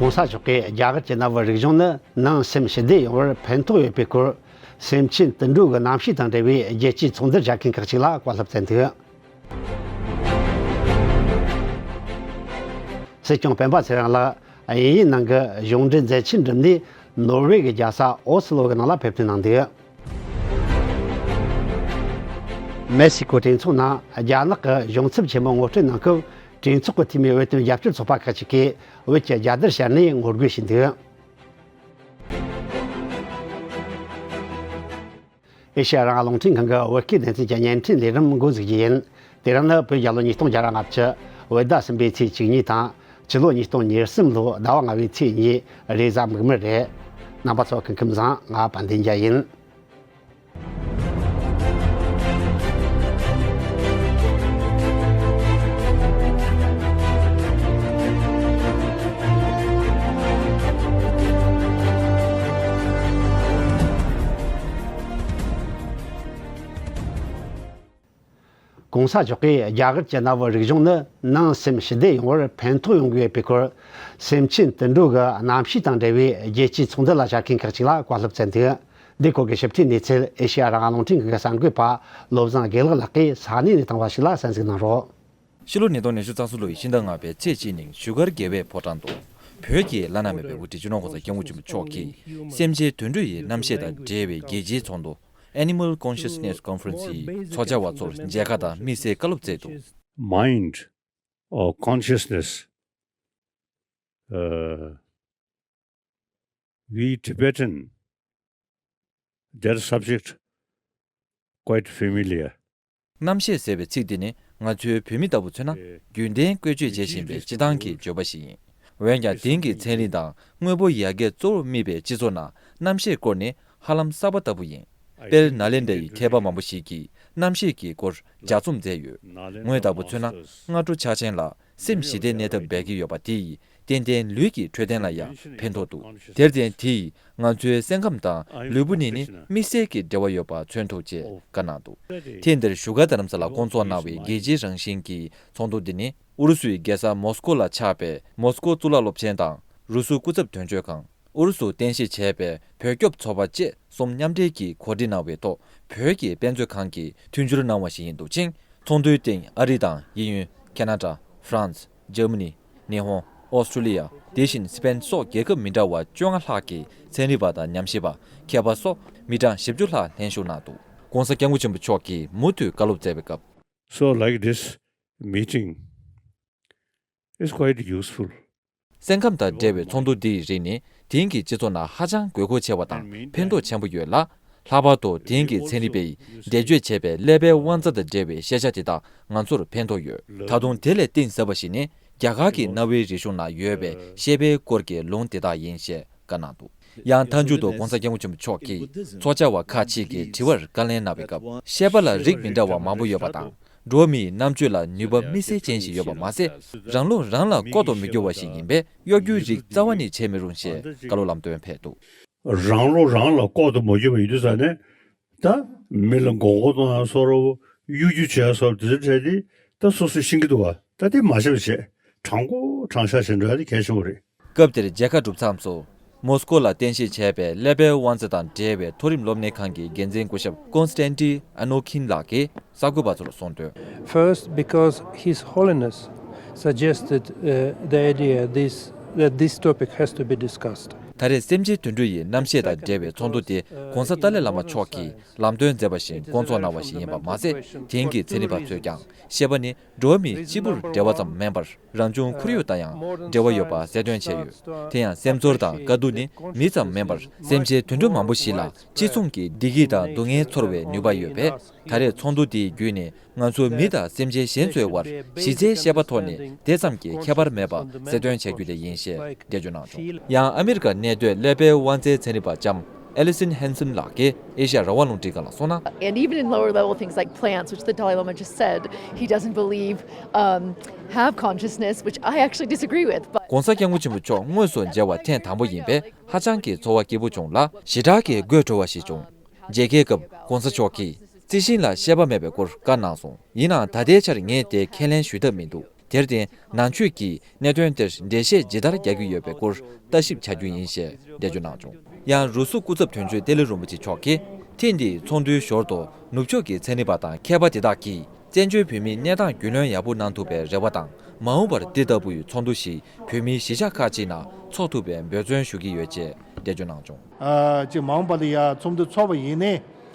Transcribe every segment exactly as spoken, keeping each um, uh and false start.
༸གོང་ས་མཆོག་གིས་རྒྱ་གར་གྱི་གནའ་བོའི་རིག་གཞུང་ནི་ནང་སེམས་ཞི་བདེ་ཡོང་བར་ཕན་ཐོགས་ཡོད་པའི་སྐོར། སེམས་ཅན་དུད་འགྲོ་གི་རྣམ་ཤེས་དང་འབྲེལ་བའི་རྒྱལ་སྤྱིའི་ཚོགས་འདུར་བཅར་མཁན་ཁག་ཅིག་ལ་བཀའ་སློབ་སྩལ་འདུག་སྲིད་སྐྱོང་སྤེན་པ་ཚེ་རིང་ལགས་དབྱིན་ཡུལ་ནང་གི་གཞུང་འབྲེལ་མཛད་ཆེན་འགྲིམས་ནས་ནོར་ཝེ་གི་རྒྱལ་ས་ཨོ་སི་ལོ་གི་ནང་ལ་ཕེབས་ཐོན་གནང་འདུག་མེག་སི་ཀོ་གྲོས་ཚོགས་ནང་རྒྱ་ནག་གི་གཞུང་ཚབ་ཆེན་མོ་ངོ་སྤྲོད་གནང་སྐབས། གྲོས་ཚོགས་ཀྱི་འཐུས་མིའི་བོད་དོན་རྒྱབ་སྐྱོར་ཚོགས་པ་ཁག་ཅིག་གིས་བོད་ཀྱི་རྒྱལ་དར་ཕྱར་ནས་ངོ་རྒོལ་བྱས་འདུག་ཨེ་ཤེ་ཡ་རང་དབང་རླུང་འཕྲིན་ཁང་གི་བོད་སྐད་སྡེ་ཚན་གྱི་བརྙན་འཕྲིན་ལས་རིམ་འགོ་འཛུགས་རྒྱུ་ཡིན། དེ་རིང་ནི་བོད་རྒྱལ་ལོ་ཉིས་སྟོང་བརྒྱ་ར་ལྔ་བཅུ་བོད་ཟླ་གསུམ་པའི་ཚེས་བཅུ་གཉིས་དང་། ཕྱི་ལོ་ཉིས་སྟོང་ཉེར་གསུམ་ལོའི་ཟླ་བ་ལྔ་པའི་ཚེས་གཉིས་རེས་གཟའ་མིག་དམར་རེད། རྣམ་པ་ཚོ་སྐུ་ཁམས་བཟང་། ང་དཔལ་ལྡན་རྒྱལ་ཡིན། ༸གོང་ས་མཆོག་གིས་རྒྱ་གར་གྱི་གནའ་བོའི་རིག་གཞུང་ནི་ནང་སེམས་ཞི་བདེ་ཡོང་བར་ཕན་ཐོགས་ཡོང་གི་ཡོད་པའི་སྐོར། སེམས་ཅན་དུད་འགྲོ་གི་རྣམ་ཤེས་དང་འབྲེལ་བའི་རྒྱལ་སྤྱིའི་ཚོགས་འདུ་ལ་བཅར་མཁན་ཁག་ཅིག་ལ་བཀའ་སློབ་སྩལ་འདུག་འདིའི་སྐོར་གྱི་ཞིབ་ཕྲའི་གནས་ཚུལ་ཨེ་ཤེ་ཡ་རང་དབང་རླུང་འཕྲིན་ཁང་གི་གསར་འགོད་པ་བློ་བཟང་དགེ་ལེགས་ལགས་ཀྱིས་ས་གནས་ནས་བཏང་བ་ཞིག་ལ་གསན་གཟིགས་གནང་རོགས། ཕྱི་ལོ་ཉིས་སྟོང་ཉི་ཤུ་རྩ་གསུམ་ལོའི་ཕྱི་ཟླ་ལྔ་པའི་ཚེས་གཅིག་ཉིན་བཞུགས་སྒར་རྒྱལ་བའི་ཕོ་བྲང་དུ། བོད་ཀྱི་བླ་ན་མེད་པའི་དབུ་ཁྲིད་སྤྱི་ནོར་༸གོང་ས་༸སྐྱབས་མགོན་ཆེན་པོ་མཆོག་གིས་སེམས་ཅན་དུད་འགྲོ་ཡི་རྣམ་ཤེས་དང་འབྲེལ་བའི་རྒྱལ་སྤྱིའི་ཚོགས་འདུ། Animal Consciousness Conference ཡི་ཚོགས་བཅར་བ་ཚོར་མཇལ་ཁ་དང་དམིགས་བསལ་བཀའ་སློབ་སྩལ་འདུག Mind or consciousness, uh, we Tibetan, that subject quite familiar. རྣམ་ཤེས་ཟེར་བའི་ཚིག་འདི་ནི་ང་ཚོའི་བོད་མི་ལྟ་བུ་མཚོན་ན་རྒྱུན་ལྡན་བཀོལ་སྤྱོད་བྱེད་བཞིན་པའི་སྤྱི་བཏང་གི་བརྗོད་པ་ཞིག་ཡིན། འོན་ཀྱང་དེང་གི་ཚན་རིག་དང་དངོས་པོ་ཡར་རྒྱས་གཙོ་བོར་དམིགས་པའི་སྤྱི་ཚོགས་ནང་རྣམ་ཤེས་སྐོར་ནི་ཧ་ལམ་གསར་པ་ལྟ་བུ་ཡིན། དཔལ་ནཱ་ལེནྡྲ་ཡི་མཁས་པ་མང་པོ་ཞིག་གིས་རྣམ་ཤེས་ཀྱི་སྐོར་ལྗགས་རྩོམ་མཛད་ཡོད། ངོས་ལྟ་བུ་མཚོན་ན་སྔ་དྲོ་འཆར་ཅན་ལ་སེམས་ཞི་བདེ་གནས་ཐབས་འབད་ཀྱི་ཡོད་པ་དེ་ཡིས་ཏན་ཏན་ལུས་ཀྱི་འཕྲོད་བསྟེན་ལ་ཡང་ཕན་ཐོགས་འདུག་དེར་བརྟེན་དེ་ཡིས་ང་ཚོའི་སེམས་ཁམས་དང་ལུས་པོ་གཉིས་ནི་དམིགས་བསལ་གྱི་འབྲེལ་བ་ཡོད་པ་མཚོན་ཐུབ་ཅེས་བཀའ་གནང་འདུག་ཐེངས་འདིར་བཞུགས་སྒར་རྡ་རམ་ས་ལ་བསྐོང་ཚོགས་གནང་བའི་རྒྱལ་སྤྱིའི་རང་བཞིན་གྱི་ཚོགས་འདུ་འདི་ནི་ཨུ་རུ་སུའི་རྒྱལ་ས་མོ་སི་ཀོ་ལ་ཆགས་པའི་མོ་སི་ཀོ་གཙུག་ལག་སློབ་ཆེན་དང་རུ་སུ་སྐུ་ཚབ་དོན་གཅོད་ཁང་། ཨུ་རུ་སུ་རྟེན་གཞི་བྱས་པའི་བོད་སྐྱོབ་ཚོགས་པ་བཅས་གསུམ་མཉམ་འབྲེལ་གྱིས་གོ་སྒྲིག་གནང་བའི་ཐོག་བོད་ཀྱི་དཔེ་མཛོད་ཁང་གིས་མཐུན་འགྱུར་གནང་བ་ཞིག་ཡིན་འདུག་ཅིང་། ཚོགས་འདུའི་སྟེང་ཨ་རི་དང་དབྱིན་ཡུལ། ཁེ་ན་ཌ། ཧྥ་རན་སི། འཇར་མ་ནི། ཉི་ཧོང་། ཨོ་སི་ཀྲུ་ལི་ཡ། དེ་བཞིན་སི་པེན་སོགས་རྒྱལ་ཁབ་མི་འདྲ་བ་བཅོ་ལྔ་ལྷག་གི་ཚན་རིག་པ་དང་ཉམས་ཞིབ་པ། མཁས་པ་སོགས་མི་གྲངས་བཞི་བཅུ་ལྷག་ལྷན་ཞུགས་གནང་འདུག ༸གོང་ས་༸སྐྱབས་མགོན་ཆེན་པོ་མཆོག་གིས་མུ་མཐུད་བཀའ་སློབ་སྩལ་བའི་སྐབས། So, like this meeting is quite useful. སེམས་ཁམས་དང་འབྲེལ་བའི་ཚོགས་འདུ་འདི་ཡི་རིགས་ནི་དེང་གི་སྤྱི་ཚོགས་ནང་ཧ་ཅང་དགོས་མཁོ་ཆེ་བ་དང་ཕན་ཐོགས་ཆེན་པོ་ཡོད་ལ། ལྷག་པར་དུ་དེང་གི་ཚན་རིག་པས་འགྲེལ་བརྗོད་བྱས་པའི་ཀླད་པའི་དབང་རྩ་དང་འབྲེལ་བའི་ཤེས་བྱ་དེ་དག་ང་ཚོར་ཕན་ཐོགས་ཡོད། ད་དུང་དེ་ལས་གཏིང་ཟབ་པ་ཞིག་ནི་རྒྱ་གར་གྱི་གནའ་བོའི་རིག་གཞུང་ནང་ཡོད་པའི་ཤེས་དཔལ་སྐོར་གྱི་ལུང་དེ་དག་ཡིན་ཞེས་བཀའ་གནང་འདུག་ཡང་མཐའ་མཇུག་ཏུ་༸གོང་ས་༸སྐྱབས་མགོན་ཆེན་པོ་མཆོག་གིས་ཚོགས་བཅར་བ་ཁག་ཅིག་གི་དྲི་བར་བཀའ་ལན་གནང་བའི་སྐབས། ཤེས་པ་ལ་རིགས་མི་འདྲ་བ་མང་པོ་ཡོད་པ་དང་། འགྲོ་བ་མིའི་རྣམ་དཔྱོད་ལ་ནུས་པ་དམིགས་བསལ་ཅན་ཞིག་ཡོད་པ་མ་ཟད། རང་བློ་རང་ལ་བསྐོར་དུ་མི་འགྱུར་བ་ཞིག་ཡིན་པས། གཡོ་སྒྱུའི་རིགས་རྩ་བ་ནས་བྱེད་མི་རུང་ཞེས་བཀའ་སློབ་ལམ་སྟོན་ཕེབས་འདུག་རང་བློ་རང་ལ་བསྐོར་དུ་མ་གྱུར་བ་ཡིན་དུས་ཙང་ནས། ད་མི་ལ་མགོ་སྐོར་གཏོང་ཡ་བཟོ་འདྲ་བོ། གཡོ་སྒྱུ་བྱེད་ཡ་བཟོ་འདྲ་དེ་འདྲ་བྱས་ཏེ། ད་སོ་སོས་ཤེས་ཀྱི་འདུག་བ། ད་དེ་མ་བྱས་པ་བྱས། དྲང་པོ་དྲང་བཞག་བྱེད་འགྲོ་ཡ་དེ་གལ་ཆེན་པོ་རེད། སྐབས་དེར་མཇལ་ཁ་གྲུབ་མཚམས་སུ། མོ་སི་ཀོ་ལ་རྟེན་གཞི་བྱས་པའི་ཀླད་པའི་དབང་རྩ་དང་འབྲེལ་བའི་མཐོ་རིམ་སློབ་གནས་ཁང་གི་འགན་འཛིན་སྐུ་ཞབས་ཀོན་སི་ཊན་ཊིན་ཨ་ནོ་ཁིན་ལགས་ཀྱིས་གསར་འགོད་པ་ཚོར་གསུངས་དོན། First, because His Holiness suggested, uh, the idea this, that this topic has to be discussed. ད་རེས་སེམས་ཅན་དུད་འགྲོ་ཡི་རྣམ་ཤེས་དང་འབྲེལ་བའི་ཚོགས་འདུ་དེ་༸གོང་ས་ཏཱ་ལའི་བླ་མ་མཆོག་གིས་ལམ་སྟོན་མཛད་པ་བཞིན་བསྐོང་ཚོགས་གནང་བ་ཞིག་ཡིན་པ་མ་ཟད། དེང་གི་ཚན་རིག་པ་ཚོས་ཀྱང་ཤེས་པ་ནི་འགྲོ་བ་མིའི་གཅིག་པུར་འབྲེལ་བ་ཙམ་མིན་པར། རང་བྱུང་ཁོར་ཡུག་དང་ཡང་འབྲེལ་བ་ཡོད་པ་གསལ་སྟོན་བྱས་ཡོད། དེ་ཡང་སེམས་ཚོར་དང་དཀའ་སྡུག་ནི་མི་ཙམ་མིན་པར་སེམས་ཅན་དུད་འགྲོ་མང་པོ་ཞིག་ལ་གཅིག་མཚུངས་ཀྱི་བདེ་སྐྱིད་དང་སྡུག་བསྔལ་ཚོར་བའི་ནུས་པ་ཡོད་པས། ད་རེས་ཚོགས་འདུ་འདིའི་བརྒྱུད་ནས་ང་ཚོ་མི་དང་སེམས་ཅན་གཞན་ཚོའི་དབར་གཞི་རྩའི་ཤེས་པ་ཐོག་ནས་དེ་ཙམ་གྱི་ཁྱད་པར་མེད་པ་གསལ་སྟོན་བྱ་རྒྱུ་དེ་ཡིན་ཞེས་འགྲེལ་བརྗོད་གནང་བྱུང་། ཡང་ཨ་མི་རི་ཀ་གནས་སྡོད་ཀླད་པའི་དབང་རྩའི་ཚན་རིག་པ་ལྕམ་Allison Hansen ལགས་ཀྱིས་ཨེ་ཤ་ཡ་རང་དབང་རླུང་འཕྲིན་ཁང་ལ་གསུངས་ན། And even in lower level things like plants, which the Dalai Lama just said he doesn't believe, um, have consciousness, which I actually disagree with, but ༸གོང་ས་༸སྐྱབས་མགོན་ཆེན་པོ་མཆོག་དངོས་སུ་མཇལ་བར་ཐེངས་དང་པོ་ཡིན་པས་ཧ་ཅང་གི་ཚོར་བ་སྐྱིད་པོ་བྱུང་ལ། ཞེ་དྲག་གི་དགོད་བྲོ་བ་ཞིག་བྱུང་། མཇལ་ཁའི་སྐབས་༸གོང་ས་མཆོག་གིས་རྩི་ཤིང་ལ་ཤེས་པ་མེད་པའི་སྐོར་བཀའ་གནང་སོང་། ཡིན་ནའང་ད་ལྟའི་ཆར་ངས་དེ་ཁས་ལེན་ཞུ་ཐབས་མི་འདུག་དེར་བརྟེན་ནང་ཆོས་ཀྱིས་གནད་དོན་དེར་འགྲེལ་བཤད་ཇི་ལྟར་རྒྱག་གི་ཡོད་པའི་སྐོར་ལྟ་ཞིབ་བྱ་རྒྱུ་ཡིན་ཞེས་འགྲེལ་བརྗོད་གནང་བྱུང་། ཡང་རུ་སུ་སྐུ་ཚབ་དོན་གཅོད་ཏེ་ལི་རིན་པོ་ཆེ་མཆོག་གིས་ཐེངས་འདིའི་ཚོགས་འདུའི་ཞོར་དུ་ནུབ་ཕྱོགས་ཀྱི་ཚན་རིག་པ་དང་མཁས་པ་དེ་དག་གིས་བཙན་བྱོལ་བོད་མིའི་གནས་སྟངས་རྒྱུས་ལོན་ཡག་པོ་གནང་ཐུབ་པའི་རེ་བ་དང་། མ་འོངས་པར་འདི་ལྟ་བུའི་ཚོགས་འདུ་ཞིག་བོད་མིའི་གཞིས་ཆགས་ཁག་ཅིག་ནང་འཚོགས་ཐུབ་པའི་འབད་བརྩོན་ཞུ་གི་ཡོད་ཅེས་འགྲེལ་བརྗོད་གནང་བྱུང་། ཨ་ཅིག་མ་འོངས་པ་ལ་ཡ་ཚོགས་འདུ་ཚོགས་པ་ཡིན་ནའི།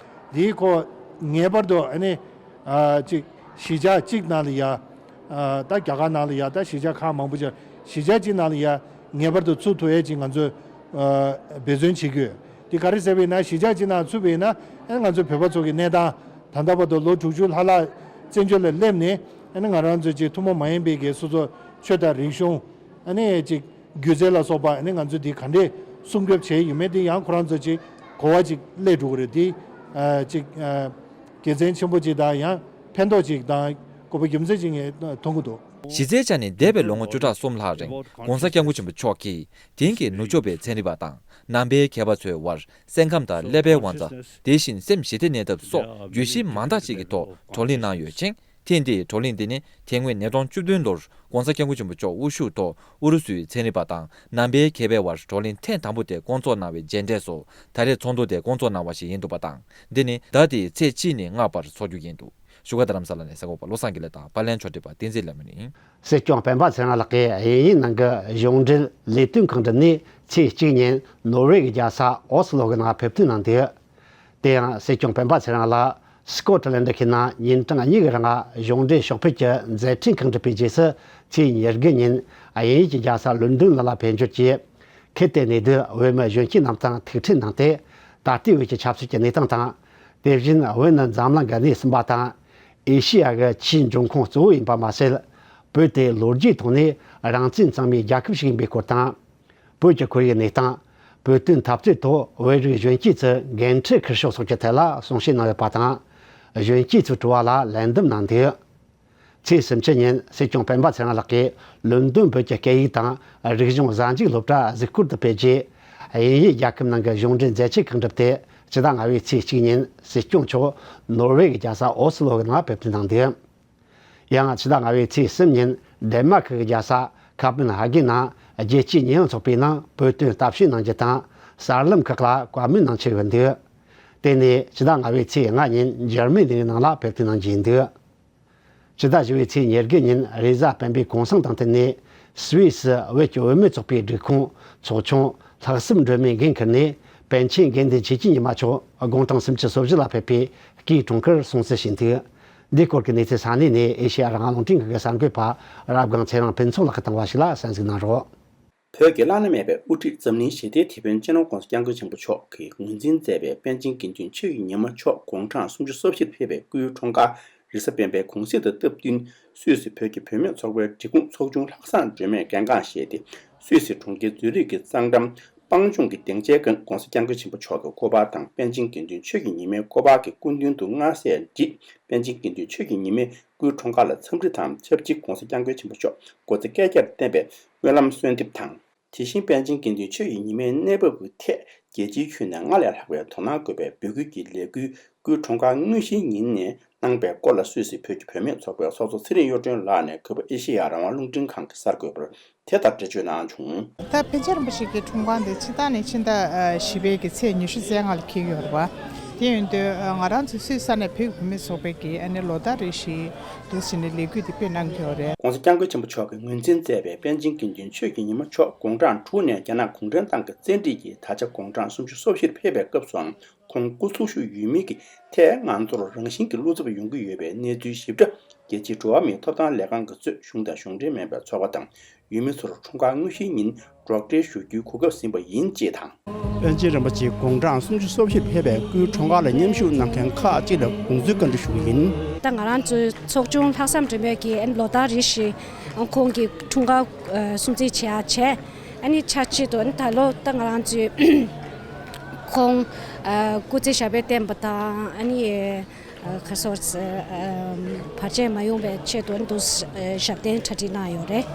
འདིའི་ཁོ་ངེས་པར་དུ་ཨ་ནི་ཨ་ཅིག་གཞིས་ཆགས་གཅིག་ནང་ལ་ཡ་ཨ་ད་རྒྱ་གར་ནང་ལ་ཡ་ད་གཞིས་ཆགས་ཁག་མང་པོ་ཅིག་གཞིས་ཆགས་གཅིག་ནང་ལ་ཡ་ངེས་པར་དུ་ཚུགས་ཐུབ་ཡས་ཅིག་ང་ཚོས་ཨ་འབད་བརྩོན་བྱེད་དགོས། འདི་ག་རེ་ཟེར་བ་ཡིན་ན་གཞིས་ཆགས་གཅིག་ནང་ཚུགས་པ་ཡིན་ན་ཨ་ནི་ང་ཚོའི་བོད་པ་ཚོ་གི་གནས་སྟངས་ད་ལྟ་བར་དུ་ལོ་དྲུག་ཅུ་ལྷག་ལྷག་བཙན་བྱོལ་ལ་སླེབས་ནས་ཨ་ནི་ང་རང་ཚོ་ཅིག་ཐུན་མོང་མ་ཡིན་པའི་གི་སོ་སོ་ཆོས་དང་རིག་གཞུང་ཨ་ནི་ཅིག་སྒྱུ་རྩལ་ལ་སོགས་པ་ཨ་ནི་ང་ཚོས་འདི་ག་འདྲས་སྲུང་སྐྱོབ་བྱས་ཡོད་མེད་འདི་ཡང་ཁོ་རང་ཚོ་ཅིག་གོ་བ་ཅིག་སླེབས་འགྲོ་གི་རེད། འདི་ཨ་ཅིག་ཨ་དགེ་མཚན་ཆེན་པོ་ཅིག་དང་ཡང་ཕན་ཐོགས་ཅིག་དང་དགོས་པ་རྒྱུ་མཚན་ཅིག་ངས་མཐོང་གི་འདུག། གཞི་རྩའི་ཆ་ནས་འདས་པའི་ལོ་ངོ་བཅུ་ཕྲག་གསུམ་ལྷག་རིང་༸གོང་ས་༸སྐྱབས་མགོན་ཆེན་པོ་མཆོག་གིས་དེང་གི་ནུབ་ཕྱོགས་པའི་ཚན་རིག་པ་དང་ནང་པའི་མཁས་པ་ཚོའི་དབར་སེམས་ཁམས་དང་ཀླད་པའི་དབང་རྩ། དེ་བཞིན་སེམས་ཞི་བདེ་གནས་ཐབས་སོགས་བརྗོད་གཞི་མང་དག་ཅིག་གི་ཐོག་བགྲོ་གླེང་གནང་ཡོད་ཅིང་། ཐེངས་འདིའི་བགྲོ་གླེང་འདི་ནི་དེ་སྔོན་ཉིས་སྟོང་བཅུ་བདུན་ལོར་༸གོང་ས་༸སྐྱབས་མགོན་ཆེན་པོ་མཆོག་དབུ་བཞུགས་ཐོག་ཨུ་རུ་སུའི་ཚན་རིག་པ་དང་ནང་པའི་མཁས་པའི་དབར་བགྲོ་གླེང་ཐེངས་དང་པོ་དེ་བསྐོང་ཚོགས་གནང་བའི་རྗེས་འབྲས་སུ་ད་རེས་ཚོགས་འདུ་དེ་བསྐོང་ཚོགས་གནང་བ་ཞིག་ཡིན་འདུག་པ་དང་། འདི་ནི་ཟླ་འདིའི་ཚེས་གཅིག་ནས་ལྔ་བར་འཚོགས་རྒྱུ་ཡིན་འདུག། བཞུགས་སྒར་རྡ་རམ་ས་ལ་ནས་གསར་འགོད་པ་བློ་བཟང་དགེ་ལེགས་དང་པར་ལེན་ཕྱོགས་སྒྲིག་པ་བསྟན་འཛིན་ལྷ་མོ་ཡིན། སྲིད་སྐྱོང་སྤེན་པ་ཚེ་རིང་ལགས་ཀྱིས་དབྱིན་ཡིག་ནང་གི་གཞུང་འབྲེལ་ལས་དོན་ཁང་འགྲིམས་ནས་ཚེས་གཅིག་ཉིན་ནོར་ཝེ་གི་རྒྱལ་ས་ཨོ་སི་ལོ་གི་ནང་ཕེབས་ཐོན་གནང་འདུག། དེ་ཡང་སྲིད་སྐྱོང་སྤེན་པ་ཚེ་རིང་ལགས་སི་ཀོ་ཊི་ལན་ཌི་ཁུལ་ནང་ཉིན་གྲངས་གཉིས་ཀྱི་རིང་གཞུང་འབྲེལ་ཕྱོགས་ཕེབས་ཀྱི་མཛད་འཕྲིན་ཁག་འགྲུབ་པའི་རྗེས་སུ། ཚེས་ཉེར་དགུ་ཉིན་དབྱིན་ཡུལ་གྱི་རྒྱལ་ས་ལོན་ཌོན་ལ་ལ་ཕེབས་འབྱོར་གྱིས། ཁུལ་དེར་གནས་སྡོད་བོད་མི་གཞོན་སྐྱེས་རྣམས་དང་ཐུག་འཕྲད་གནང་སྟེ། ད་ལྟའི་བོད་ཀྱི་ཆབ་སྲིད་ཀྱི་གནས་སྟངས་དང་། དེ་བཞིན་བོད་ནི་འཛམ་གླིང་གི་གནས་གསུམ་པ་དང་། ཨེ་ཤི་ཡ་གི་ཆེས་འབྱུང་ཁུངས་གཙོ་བོ་ཡིན་པ་མ་ཟད། བོད་དེ་ལོ་རྒྱུས་ཐོག་ནས་རང་བཙན་གཙང་མའི་རྒྱལ་ཁབ་ཞིག་ཡིན་པའི་སྐོར་དང་། བོད་ཀྱི་ཁོར་ཡུག་གནས་སྟངས། བོད་དོན་འཐབ་རྩོད་ཐོག་བོད་རིགས་གཞོན་སྐྱེས་ཚོས་འགན་འཁྲི་འཁུར་ཕྱོགས་སོགས་ཀྱི་ཐད་ལ་གསུང་བཤད་གནང་ཡོད་པ་དང་། གཞོན་སྐྱེས་ཚོའི་དྲི་བ་ལ་ལན་འདེབས་གནང་འདུག། ཚེས་སུམ་ཅུ་ཉིན་སྲིད་སྐྱོང་སྤེན་པ་ཚེ་རིང་ལགས་ཀྱིས་ལོན་ཌོན་བོད་ཀྱི་སྐད་ཡིག་དང་རིག་གཞུང་གཟའ་མཇུག་སློབ་གྲྭ་གཟིགས་སྐོར་དུ་ཕེབས་རྗེས། དབྱིན་ཡུལ་རྒྱལ་ཁབ་ནང་གི་གཞུང་འབྲེལ་མཛད་འཆར་ཁག་འགྲུབ་སྟེ། ཕྱི་ཟླ་ལྔ་པའི་ཚེས་གཅིག་ཉིན་སྲིད་སྐྱོང་མཆོག་ནོར་ཝེ་གི་རྒྱལ་ས་ཨོ་སི་ལོ་གི་ནང་ཕེབས་ཐོན་གནང་འདུག། ཡང་ཕྱི་ཟླ་ལྔ་པའི་ཚེས་གསུམ་ཉིན་ཌེན་མཱར་ཁི་གི་རྒྱལ་ས་ཁ་པེན་ཧ་གན་ནང་རྒྱལ་སྤྱིའི་ཉེས་ཡངས་ཚོགས་པའི་ནང་བོད་དོན་ལྟ་ཞིབ་གནང་རྒྱུ་དང་གསར་ལམ་ཁག་ལ་བཀའ་མོལ་གནང་འཆར་ཡོད་འདུག། དེ་ནས་ཕྱི་ཟླ་ལྔ་པའི་ཚེས་ལྔ་ཉིན་འཇར་མ་ནི་ནང་ལ་ཕེབས་ཐོན་གནང་རྒྱུ་ཡིན་འདུག། ཕྱི་ཟླ་བཞི་པའི་ཚེས་ཉེར་དགུ་ཉིན་རེས་གཟའ་སྤེན་པའི་གུང་སེང་དང་བསྟུན་ནས་སུད་སི་བོད་ཀྱི་བུད་མེད་ཚོགས་པའི་སྒྲིག་ཁོངས་ཚོགས་ཆུང་ལྷག་བསམ་སྒྲོལ་མས་འགན་འཁུར་ནས་པཎ་ཆེན་དགེ་འདུན་ཆོས་ཀྱི་ཉི་མ་མཆོག་དགུང་གྲངས་སུམ་ཅུ་སོ་བཞི་ལ་ཕེབས་པའི་སྐུའི་འཁྲུངས་སྐར་སྲུང་བརྩི་ཞུས་འདུག། འདིའི་སྐོར་གྱི་གནས་ཚུལ་ས་གནས་ནས་ཨེ་ཤེ་ཡ་རང་དབང་རླུང་འཕྲིན་ཁང་གི་གསར་འགོད་པ་རབ་སྒང་ཚེ་རིང་ཕུན་ཚོགས་ལགས་ཀྱིས་བཏང་བ་ཞིག་ལ་གསན་གཟིགས་གནང་རོགས། བོད་ཀྱི་བླ་ན་མེད་པའི་དབུ་ཁྲིད་འཛམ་གླིང་ཞི་བདེའི་དེད་དཔོན་སྤྱི་ནོར་༸གོང་ས་༸སྐྱབས་མགོན་ཆེན་པོ་མཆོག་གིས་ངོས་འཛིན་མཛད་པའི་པཎ་ཆེན་དགེ་འདུན་ཆོས་ཀྱི་ཉི་མ་མཆོག་དགུང་གྲངས་སུམ་ཅུ་སོ་བཞིར་ཕེབས་པའི་སྐུའི་འཁྲུངས་སྐར་རེས་གཟའ་སྤེན་པའི་གུང་གསེང་དང་སྟབས་བསྟུན། སུད་སི་བོད་ཀྱི་བུད་མེད་ཚོགས་པའི་སྒྲིག་ཁོངས་ཚོགས་ཆུང་ལྷག་བསམ་སྒྲོལ་མས་གལ་འགངས་བཞེས་ཏེ། སུད་སི་གྲོང་ཁྱེར་ཛུ་རིག་གི་གཙང་འགྲམ་སྤང་ལྗོངས་ཀྱི་སྡིངས་ཆའི་སྒང་༸གོང་ས་༸སྐྱབས་མགོན་ཆེན་པོ་མཆོག་གི་སྐུ་པར་དང་པཎ་ཆེན་དགེ་འདུན་ཆོས་ཀྱི་ཉི་མའི་སྐུ་པར་གྱི་སྐུ་མདུན་དུ་མངའ་གསོལ་བསྒྲིགས། པཎ་ཆེན་དགེ་འདུན་ཆོས་ཀྱི་ཉི་མའི་སྐུའི་འཁྲུངས་སྐར་ལ་འཚམས་འདྲི་དང་ཆབས་ཅིག་༸གོང་ས་༸སྐྱབས་མགོན་ཆེན་པོ་མཆོག་སྐུ་ཚེ་བསྐལ་བརྒྱར་བརྟན་པའི་སྨོན་ལམ་གསོལ་འདེབས་དང་། དེ་བཞིན་པཎ་ཆེན་དགེ་འདུན་ཆོས་ཀྱི་ཉི་མའི་གནས་བབ་ཀྱི་ཐད་རྒྱལ་སྤྱིའི་ཁྱོན་ནས་སྔར་ལས་ལྷག་པའི་དོ་སྣང་དགོས་པའི་འབོད་སྐུལ་གྱི་ལས་འགུལ་སྐུའི་འཁྲུངས་སྐར་དངོས་གཞིའི་ཉིན་ནས་གནང་པའི་སྐོར་ལ་སུད་སི་བོད་ཀྱི་བུད་མེད་ཚོགས་པའི་ཚོགས་གཙོ་ཚེ་རིང་གཡུ་སྒྲོན་ལགས་ནས་ཁ་སྦུག་ཨེ་ཤེ་ཡ་རང་དབང་རླུང་འཕྲིན་ཁང་གི་གསར་འགོད་པར་དེ་ལྟར་འགྲེལ་བརྗོད་གནང་བྱུང་། ད་པཎ་ཆེན་རིན་པོ་ཆེ་གི་འཁྲུངས་སྐར་འདི་ཕྱི་ཟླ་ནས་ཕྱི་ཟླ་བཞི་པའི་གི་ཚེས་ཉི་ཤུ་རྩ་ལྔ་ལ་འཁེལ་ཡོད་རེད་པ། དེ་ཡིན་དུས་ང་རང་ཚོ་སུད་སི་ས་གནས་བོད་ཀྱི་བུད་མེད་ཚོགས་པའི་གི་ཨ་ནི་ལོ་ལྟར་རེ་བཞིན་འདུག་ཟེར་ནས་ལས་འགུལ་འདི་སྤེལ་གནང་གི་ཡོད་རེད།༸གོང་ས་༸སྐྱབས་མགོན་ཆེན་པོ་མཆོག་གིས་ངོས་འཛིན་མཛད་པའི་པཎ་ཆེན་དགེ་འདུན་ཆོས་ཀྱི་ཉི་མ་མཆོག་དགུང་གྲངས་དྲུག་ནས་རྒྱ་ནག་གུང་ཁྲན་ཏང་གི་བཙན་ཁྲིད་ཀྱིས་ད་ཆ་དགུང་གྲངས་སུམ་ཅུ་སོ་བཞིར་ཕེབས་པའི་སྐབས་སུའང་ཁོང་སྐུ་འཚོ་བཞུགས་ཡོད་མེད་ཀྱི་ཐད་ང་ཚོར་རང་བཞིན་གྱིས་བློ་འཚབ་ཡོང་གི་ཡོད་པའི་གནས་ཚུལ་ཞིབ་ཕྲ་རྒྱལ་སྤྱིའི་འགྲོ་བ་མིའི་ཐོབ་ཐང་ལས་ཁང་གིས་གཙོས་གཞུང་དང་གཞུང་འབྲེལ་མིན་པའི་ཚོགས་པ་དང་། ཡུལ་མི་ཚོར་འཁྲུངས་སྐར་དངོས་གཞིའི་ཉིན་སྒྲོག་འགྲེལ་ཞུ་རྒྱུའི་གོ་སྐབས་ཟིན་པ་ཡིན་ཅེས་དང་། པཎ་ཆེན་རིན་པོ་ཆེ་དགུང་གྲངས་སུམ་ཅུ་སོ་བཞིར་ཕེབས་པའི་སྐུའི་འཁྲུངས་སྐར་ལ་མཉམ་ཞུགས་གནང་མཁན་ཁག་ཅིག་ལ་དགོངས་ཚུལ་བཀའ་འདྲི་ཞུ་གི་ཡིན། ད་ང་རང་ཚོའི་ཚོགས་ཆུང་ལྷག་བསམ་སྒྲོལ་མས་ཀྱིས་ཨ་ནི་ལོ་ལྟར་རེ་བཞིན་ཁོང་གི་འཁྲུངས་སྐར་སྲུང་བརྩི་བྱེད་ཡ་བྱས། ཨ་ནི་ཆ་ཆེད་དུ་ཨ་ནི་ད་ལོ་ད་ང་རང་ཚོའི་ཁོང་སྐུ་ཚེ་ཞབས་པད་བརྟན་པ་དང་ཨ་ནི། ཁ་སོར་བར་ཆད་མ་ཡོང་བའི་ཆེད་དུ་འདུག་ཞབས་བརྟན་གྲ་སྒྲིག་གནང་ཡོད་རེད།